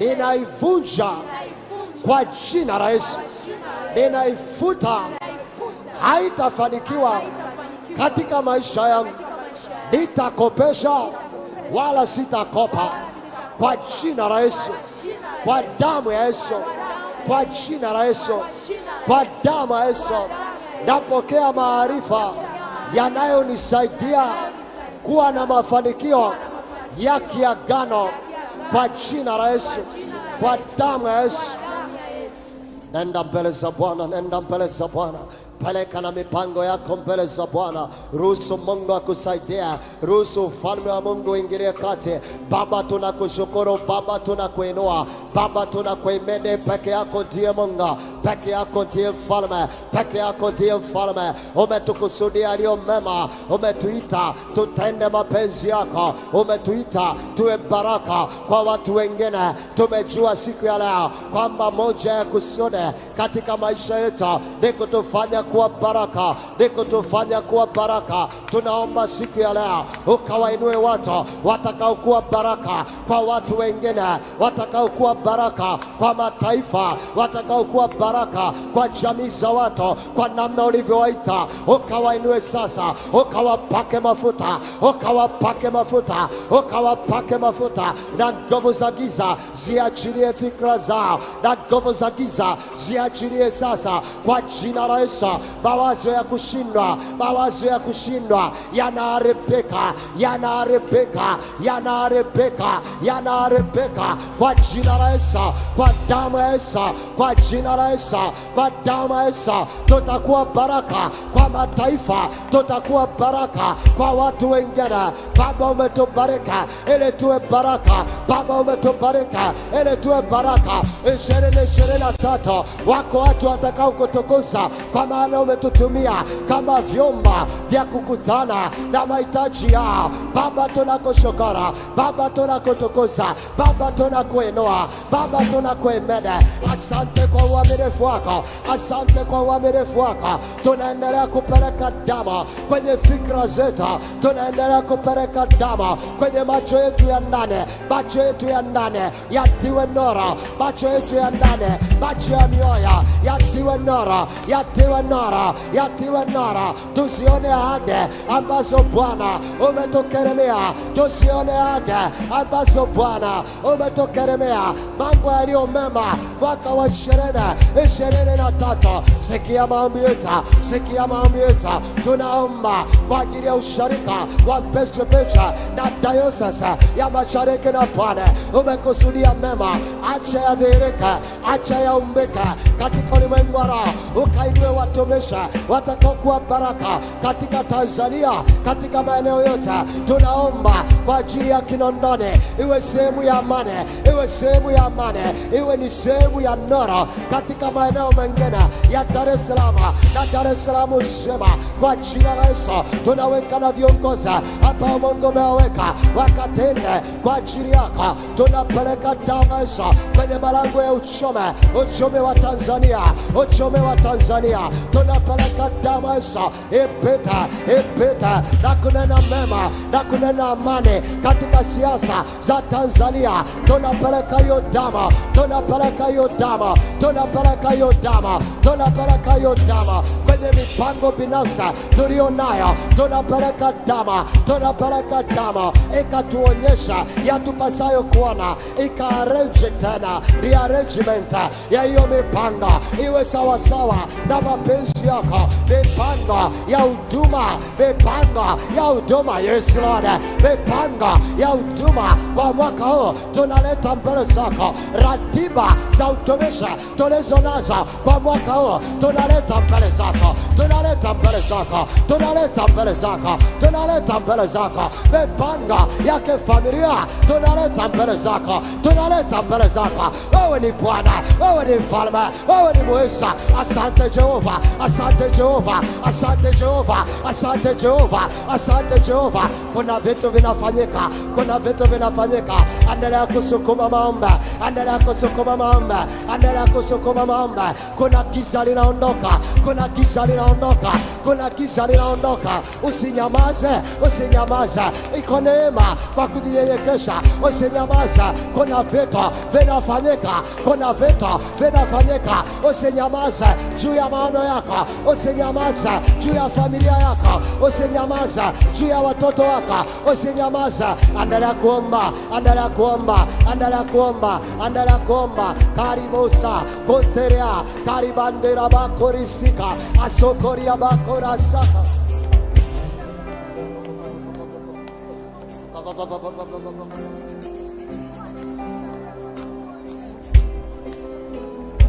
ninaivunja kwa jina la Yesu, ninaifuta, haitafanikiwa katika maisha yangu. Nitakopesha wala sitakopa, kwa jina la Yesu, kwa damu ya Yesu, kwa jina la Yesu, kwa damu ya Yesu. Napokea maarifa yanayonisaidia kuwa na mafanikio ya kiagano kwa jina la Yesu, kwa damu ya Yesu. Nenda mbele za Bwana, nenda mbele za Bwana, peleka na mipango yako mbele za Bwana. Ruhusu Mungu akusaidia, ruhusu ufalme wa Mungu uingilie kati. Baba, tunakushukuru Baba, tunakuinua Baba, tunakuimini. Peke yako ndiye Mungu, peke yako ndiye mfalme, peke yako ndiye mfalme. Umetukusudia yaliyo mema, umetuita tutende mapenzi yako, umetuita tuwe baraka kwa watu wengine. Tumejua siku ya leo kwamba moja ya kusudi katika maisha yetu ni kutufanya kuwa baraka, ni kutufanya kuwa baraka. Tunaomba siku ya leo ukawainue watu watakaokuwa baraka kwa watu wengine, watakaokuwa baraka kwa mataifa, watakaokuwa baraka kwa jamii za watu, kwa namna ulivyowaita, ukawainue sasa, ukawapake mafuta, ukawapake mafuta, ukawapake mafuta, na nguvu za giza ziachilie fikra zao, na nguvu za giza ziachilie sasa kwa jina la Yesu. Mawazo ya kushindwa, mawazo ya kushindwa yanaharibika, yanaharibika, yanaharibika, yanaharibika kwa jina la Yesu, kwa damu ya Yesu, kwa jina la Yesu, kwa damu ya Yesu. Tutakuwa baraka kwa mataifa, tutakuwa baraka kwa watu wengine. Baba, umetubariki ili tuwe baraka. Baba, umetubariki ili tuwe baraka. 2023 wako watu watakao kutukuza, kwa maana umetutumia kama vyombo vya kukutana na mahitaji yao. Baba, tunakushukuru. Baba, tunakutukuza. Baba, tunakuinua. Baba, tunakuhimidi. Asante kwa uaminifu wako, asante kwa uaminifu wako. Tunaendelea kupeleka damu kwenye fikra zetu, tunaendelea kupeleka damu kwenye macho yetu ya ndani, macho yetu ya ndani yatiwe nuru, macho yetu ya ndani, macho ya mioyo yatiwe nuru, yatiwe nuru, yatiwe nuru. Tusione ahadi ambazo Bwana umetukeremea, tusione ahadi ambazo Bwana umetukeremea, mambo yaliyo mema mwaka wa 2023. Sikia maombi yetu, sikia maombi yetu. Tunaomba kwa ajili ya usharika wa Mbezi Beach na Diocese ya Mashariki na Pwani. Umekusudia mema, acha yadhihirike, acha yaumbike katika ulimwengu wa roho, ukainue watumishi watakaokuwa baraka katika Tanzania, katika maeneo yote. Tunaomba kwa ajili ya Kinondoni, iwe sehemu ya amani, iwe sehemu ya amani, iwe ni sehemu ya nuru katika maeneo mengine ya Dar es Salaam na Dar es Salaam nzima. Kwa jina la Yesu tunaweka na viongozi ambao Mungu amewaweka wakatende kwa ajili yako. Tunapeleka damu ya Yesu kwenye malango ya uchumi, uchumi wa Tanzania, uchumi wa Tanzania. Tunapeleka damu ya Yesu ipite, ipite na kunena mema na kunena amani katika siasa za Tanzania. Tunapeleka hiyo damu, tunapeleka hiyo damu, tunapeleka hiyo damu, tunapeleka hiyo damu kwenye mipango binafsi tulio nayo, tunapeleka damu, tunapeleka damu ikatuonyesha yatupasayo kuona, ikaarrange tena rearrangement ya hiyo mipango iwe sawasawa na mapenzi yako, mipango ya huduma, mipango ya huduma, yes Lord, mipango ya huduma kwa mwaka huu tunaleta mbele zako, ratiba za utumishi tulizo nazo kwa mwaka huu tunaleta mbele zako, tunaleta mbele zako, tunaleta mbele zako, tunaleta mbele zako, mipango ya kifamilia tunaleta mbele zako, tunaleta mbele zako. Wewe ni Bwana, wewe ni mfalme, wewe ni mweza. Asante Jehova, asante Jehova, asante Jehova, asante Jehova, asante Jehova. Kuna vitu vinafanyika, kuna vitu vinafanyika. Endelea kusukuma maombi, endelea kusukuma maombi, endelea kusukuma maombi. Kuna giza linaondoka, kuna giza linaondoka, kuna giza linaondoka. Usinyamaze, usinyamaze, iko neema kwa kujinyenyekesha. Usinyamaze, kuna vitu vinafanyika, kuna vitu vinafanyika. Usinyamaze juu ya maono yako, usinyamaze juu ya familia yako, usinyamaze juu ya watoto wako, usinyamaze. Endelea kuomba, endelea kuomba, endelea kuomba, endelea kuomba. Karibosa koterea karibandera bakorisika asokoria bakorasaka.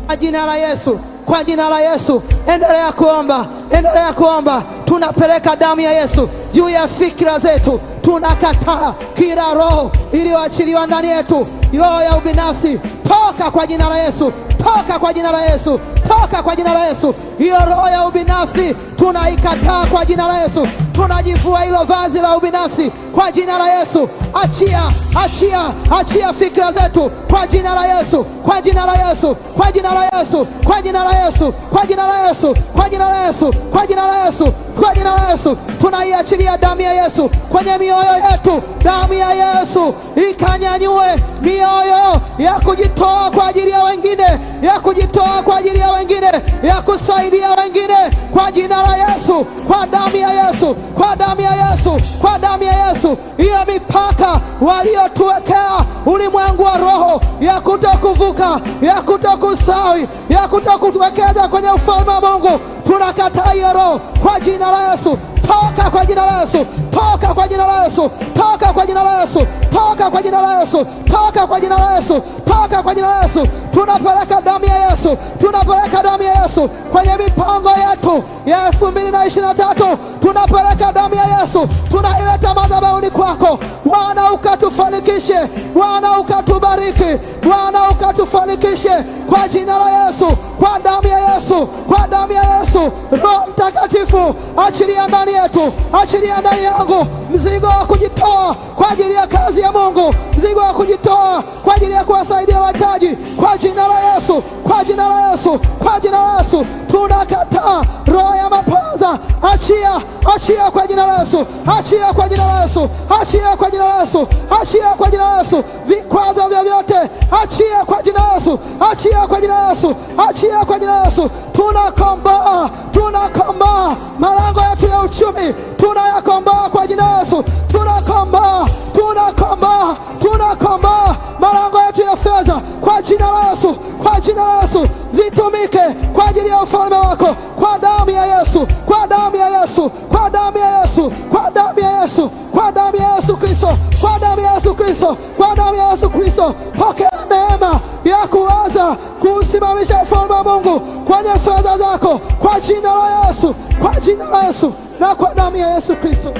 Kwa jina la Yesu, kwa jina la Yesu, endelea kuomba, endelea kuomba. Tunapeleka damu ya Yesu juu ya fikra zetu. Tunakataa kila roho iliyoachiliwa ndani yetu, roho ya ubinafsi, toka kwa jina la Yesu, toka kwa jina la Yesu, toka kwa jina la Yesu. Hiyo roho ya ubinafsi tunaikataa kwa jina la Yesu. Tunajivua hilo vazi la ubinafsi kwa jina la Yesu. Achia, achia, achia fikra zetu kwa jina la Yesu, kwa jina la Yesu, kwa jina la Yesu, kwa jina la Yesu, kwa jina la Yesu, kwa jina la Yesu, kwa jina la Yesu, kwa jina la Yesu. Tunaiachilia damu ya Yesu kwenye mioyo yetu. Damu ya Yesu ikanyanyue mioyo ya kujitoa kwa ajili ya wengine, ya kujitoa kwa ajili ya wengine, ya kusaidia wengine, kwa jina la Yesu, kwa damu ya Yesu, kwa damu ya Yesu, kwa damu ya Yesu. Hiyo mipaka waliotuwekea ulimwengu wa roho ya kutokuvuka, ya kutokusawi, ya kutokuwekeza kwenye ufalme wa Mungu, tunakataa hiyo roho kwa jina la Yesu. Toka kwa jina la Yesu, toka kwa jina la Yesu, toka kwa jina la Yesu, toka kwa jina la Yesu, toka kwa jina la Yesu, toka kwa jina la Yesu. Tunapeleka damu ya Yesu, tunapeleka damu ya Yesu kwenye mipango yetu ya 2023. Tunapeleka damu ya Yesu, tunaileta madhabahuni kwako Bwana, ukatufanikishe Bwana, ukatubariki Bwana, ukatufanikishe kwa jina la Yesu, kwa damu ya Yesu, kwa damu ya Yesu. Roho Mtakatifu, achilia ndani yetu, achilia ndani yangu mzigo wa kujitoa kwa ajili ya kazi ya Mungu, mzigo wa kujitoa kwa ajili ya kuwasaidia wahitaji, kwa jina la Yesu, kwa jina la Yesu, kwa jina la Yesu. Tunakataa roho ya mapaza, achia, achia kwa jina la Yesu, achia kwa jina la Yesu, achia kwa jina la Yesu, achia kwa jina la Yesu. Vikwazo vyovyote, achia kwa jina la Yesu, achia kwa jina la Yesu, achia kwa jina la Yesu. Tunakomboa, tunakomboa malango yetu ya uchumi, tunayakomboa kwa jina la Yesu. Tunakomboa, tunakomboa, tunakomboa malango yetu ya fedha kwa jina la Yesu, kwa jina la Yesu. Zitumike kwa ajili ya ufalme wako, kwa damu ya Yesu, kwa damu ya Yesu, kwa damu ya Yesu, kwa damu ya Yesu, kwa damu ya Yesu Kristo, kwa damu ya Yesu Kristo, kwa damu ya Yesu Kristo. Pokea neema ya kuweza kuusimamisha ufalme wa Mungu kwenye fedha zako kwa jina la Yesu, kwa jina la Yesu na kwa damu ya Yesu Kristo.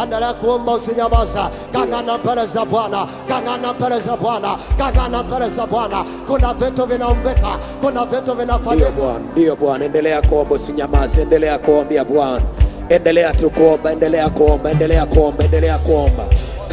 Endelea kuomba, usinyamaza. Ng'ang'ana mbele za Bwana, ng'ang'ana mbele za Bwana, ng'ang'ana mbele za Bwana. Kuna vitu vinaumbika, kuna vitu Ndiyo vinafanyika. Bwana, ndiyo Bwana, endelea kuomba, usinyamaze, endelea kuombea Bwana, endelea tu kuomba, endelea kuomba, endelea kuomba, endelea kuomba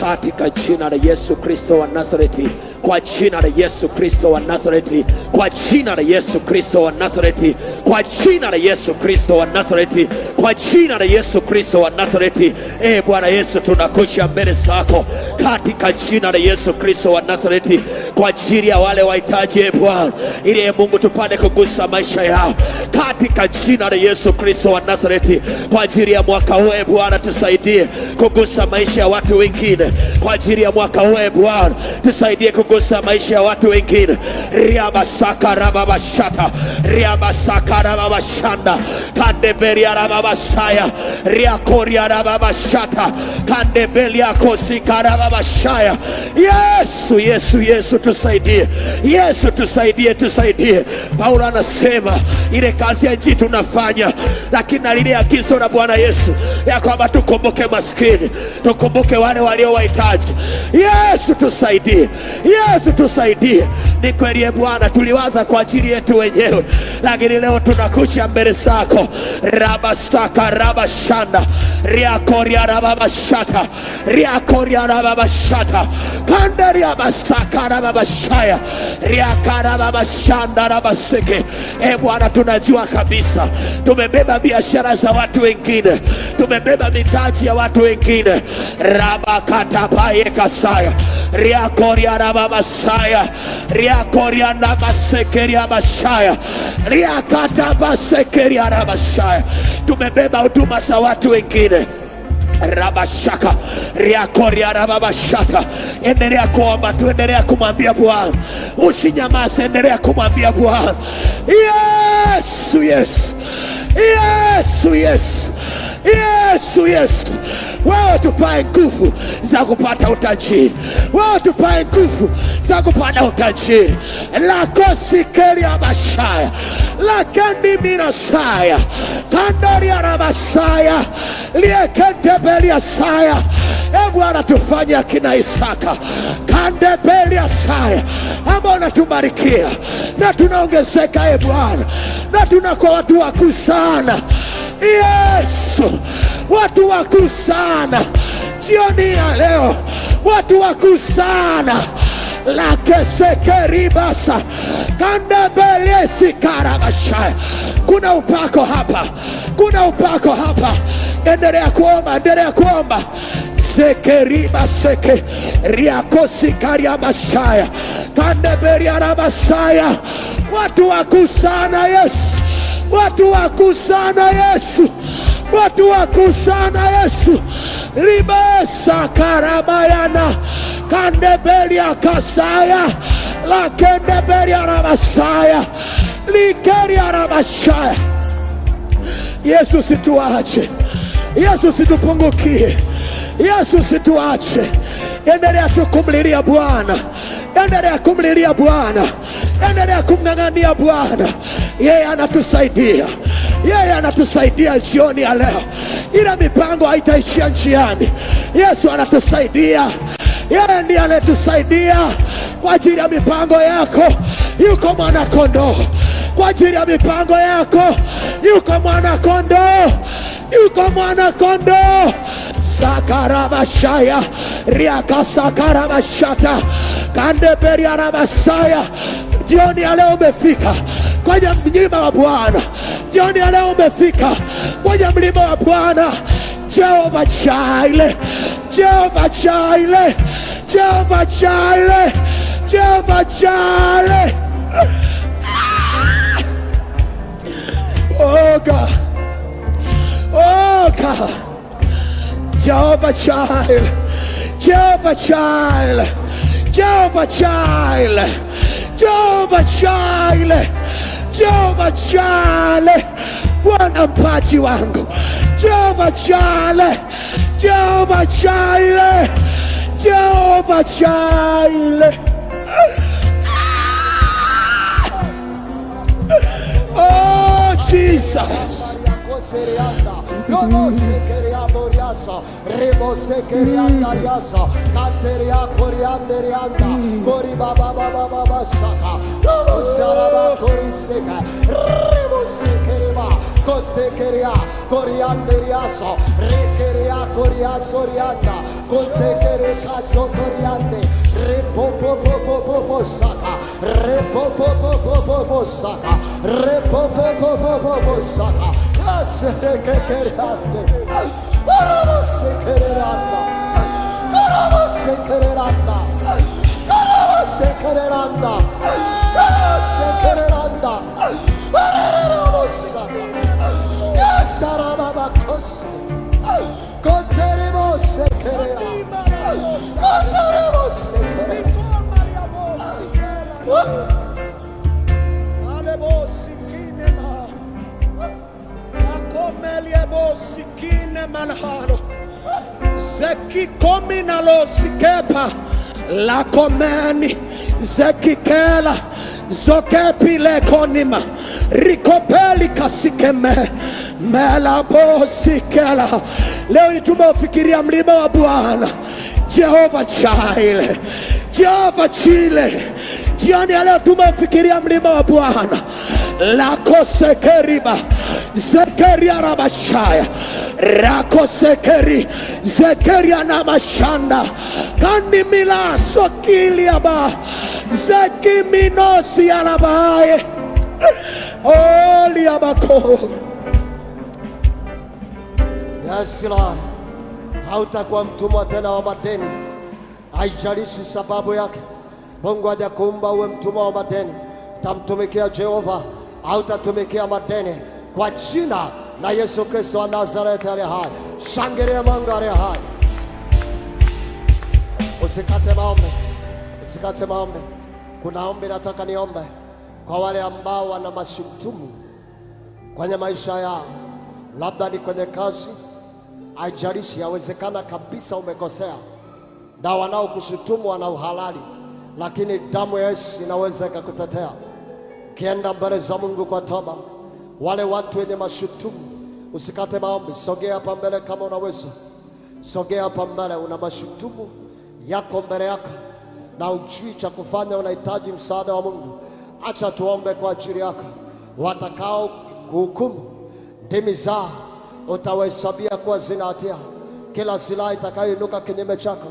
katika jina la Yesu Kristo wa Nazareti, kwa jina la Yesu Kristo wa Nazareti, kwa jina la Yesu Kristo wa Nazareti, kwa jina la Yesu Kristo wa Nazareti, kwa jina la Yesu Kristo wa Nazareti. E Bwana Yesu, tunakuja mbele zako katika jina la Yesu Kristo wa Nazareti kwa ajili ya wale wahitaji, e Bwana, ili e Mungu tupate kugusa maisha yao katika jina la Yesu Kristo wa Nazareti. Kwa ajili ya mwaka huu, e Bwana, tusaidie kugusa maisha ya watu wengine. Kwa ajili ya mwaka huu, e Bwana, tusaidie kugusa maisha ya watu wengine. Riabasaka rababashata riabasaka rababashanda kandeberia rababasaya riakoria rababashata kandebelia kosika rababashaya. Yesu, Yesu, Yesu tusaidie, Yesu tusaidie, tusaidie. Paulo anasema ile kazi ya Injili tunafanya, lakini na lile agizo la Bwana Yesu ya kwamba tukumbuke maskini, tukumbuke wale walio wahitaji. Yesu tusaidie, Yesu tusaidie. Ni kweli e Bwana, tuliwaza kwa ajili yetu wenyewe, lakini leo tunakuja mbele zako rabasaka rabashanda riakoria rababashata riakoria rababashata kanda riabasaka rababashaya riakarababashanda rabaseke. E Bwana, tunajua kabisa tumebeba biashara za watu wengine, tumebeba mitaji ya watu wengine rabakatapaye kasaya riakoria rababasaya riakoria namasekeria bashaya riakatabasekeria rabashaya. Tumebeba huduma za watu wengine rabashaka riakoria rababashata. Endelea kuomba tu, endelea kumwambia Bwana, usinyamaze, endelea kumwambia Bwana Yesu, Yesu, Yesu, Yesu, Yesu, Yesu, wewe tupae nguvu za kupata utajiri, wewe tupae nguvu za kupata utajiri. Lakosikeria bashaya lakendiminosaya kandoriarabasaya liekendebeliasaya. E Bwana, tufanye akina Isaka kandebeliasaya ambao unatubarikia na tunaongezeka, e Bwana, na tunakuwa watu wakuu sana. Yesu, watu wakuu sana jioni ya leo, watu wakuu sana lakesekeribasa kandebelesikarabashaya. Kuna upako hapa, kuna upako hapa. Endelea kuomba, endelea kuomba. Sekeribaseke riakosikariabashaya kandeberiarabasaya. Watu wakuu sana Yesu, watu wakuu sana Yesu, watu wakuu sana Yesu. Libesakarabayana kandebelia kasaya lakendebelia rabasaya likeria rabashaya. Yesu situache, Yesu situpungukie, Yesu situache. Endelea tu kumlilia Bwana, endelea kumlilia Bwana, endelea kumng'ang'ania Bwana. Yeye anatusaidia, yeye anatusaidia jioni ya leo. Ila mipango haitaishia njiani. Yesu anatusaidia, yeye ndiye anayetusaidia kwa ajili ya mipango yako. Yuko mwana kondoo kwa ajili ya mipango yako, yuko mwana kondoo, yuko mwana kondoo. Sakarabashaya riakasakarabashata kandeberiarabasaya. Jioni ya leo umefika kwenye mlima wa Bwana. Jioni ya leo umefika kwenye mlima wa Bwana. Jehova Jireh, Jehova Jireh, Jehova Jireh, Jehova Jireh. Oh God, oh God, Jehovah Jireh, Jehovah Jireh, Jehovah Jireh, Jehovah Jireh, Jehovah Jireh, Bwana mpaji wangu, Jehovah Jireh, Jehovah Jireh, Jehovah Jireh. Oh Jesus. Zekikominalosikepa lakomeni zekikela zokepilekonima rikopeli kasikeme melabosikela. Leo hii tumeufikiria mlima wa Bwana, Jehova Jireh, Jehova Jireh. Jioni ya leo tumeufikiria mlima wa Bwana lakosekeriba zekeria rabashaya rakosekeri zekeria na mashanda kanimila sokiliaba zekiminosi alabaye oliabako. Yes, Lord. Hautakuwa mtumwa tena wa madeni, haijalishi sababu yake. Mungu hajakuumba uwe mtumwa wa madeni. Utamtumikia Jehova, hautatumikia madeni, kwa jina la Yesu Kristo wa Nazareti aliye hai. Shangilia Mungu aliye hai. Usikate maombi, usikate maombi. Kuna ombi nataka niombe kwa wale ambao wana mashutumu kwenye maisha yao, labda ni kwenye kazi, Haijalishi, yawezekana kabisa umekosea na wanaokushutumu wana uhalali, lakini damu ya Yesu inaweza ikakutetea. Ukienda mbele za Mungu kwa toba, wale watu wenye mashutumu, usikate maombi. Sogea hapa mbele kama unaweza, sogea hapa mbele. Una mashutumu yako mbele yako na ujui cha kufanya, unahitaji msaada wa Mungu. Acha tuombe kwa ajili yako. Watakao kuhukumu ndimi zao utawahesabia kuwa zina hatia. Kila silaha itakayoinuka kinyume chako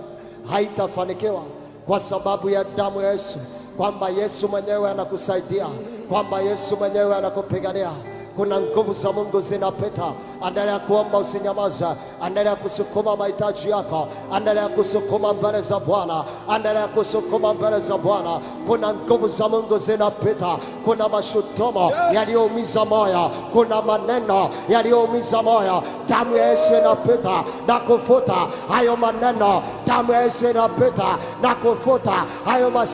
haitafanikiwa kwa sababu ya damu ya Yesu, kwamba Yesu mwenyewe anakusaidia, kwamba Yesu mwenyewe anakupigania. Kuna nguvu za Mungu zinapita. Endelea kuomba, usinyamaze. Endelea kusukuma mahitaji yako, endelea kusukuma mbele za Bwana, endelea kusukuma mbele za Bwana. Kuna nguvu za Mungu zinapita. Kuna mashutumo yaliyoumiza moyo, kuna maneno yaliyoumiza moyo. Damu ya Yesu inapita na kufuta hayo maneno. Damu ya Yesu inapita na kufuta hayo mas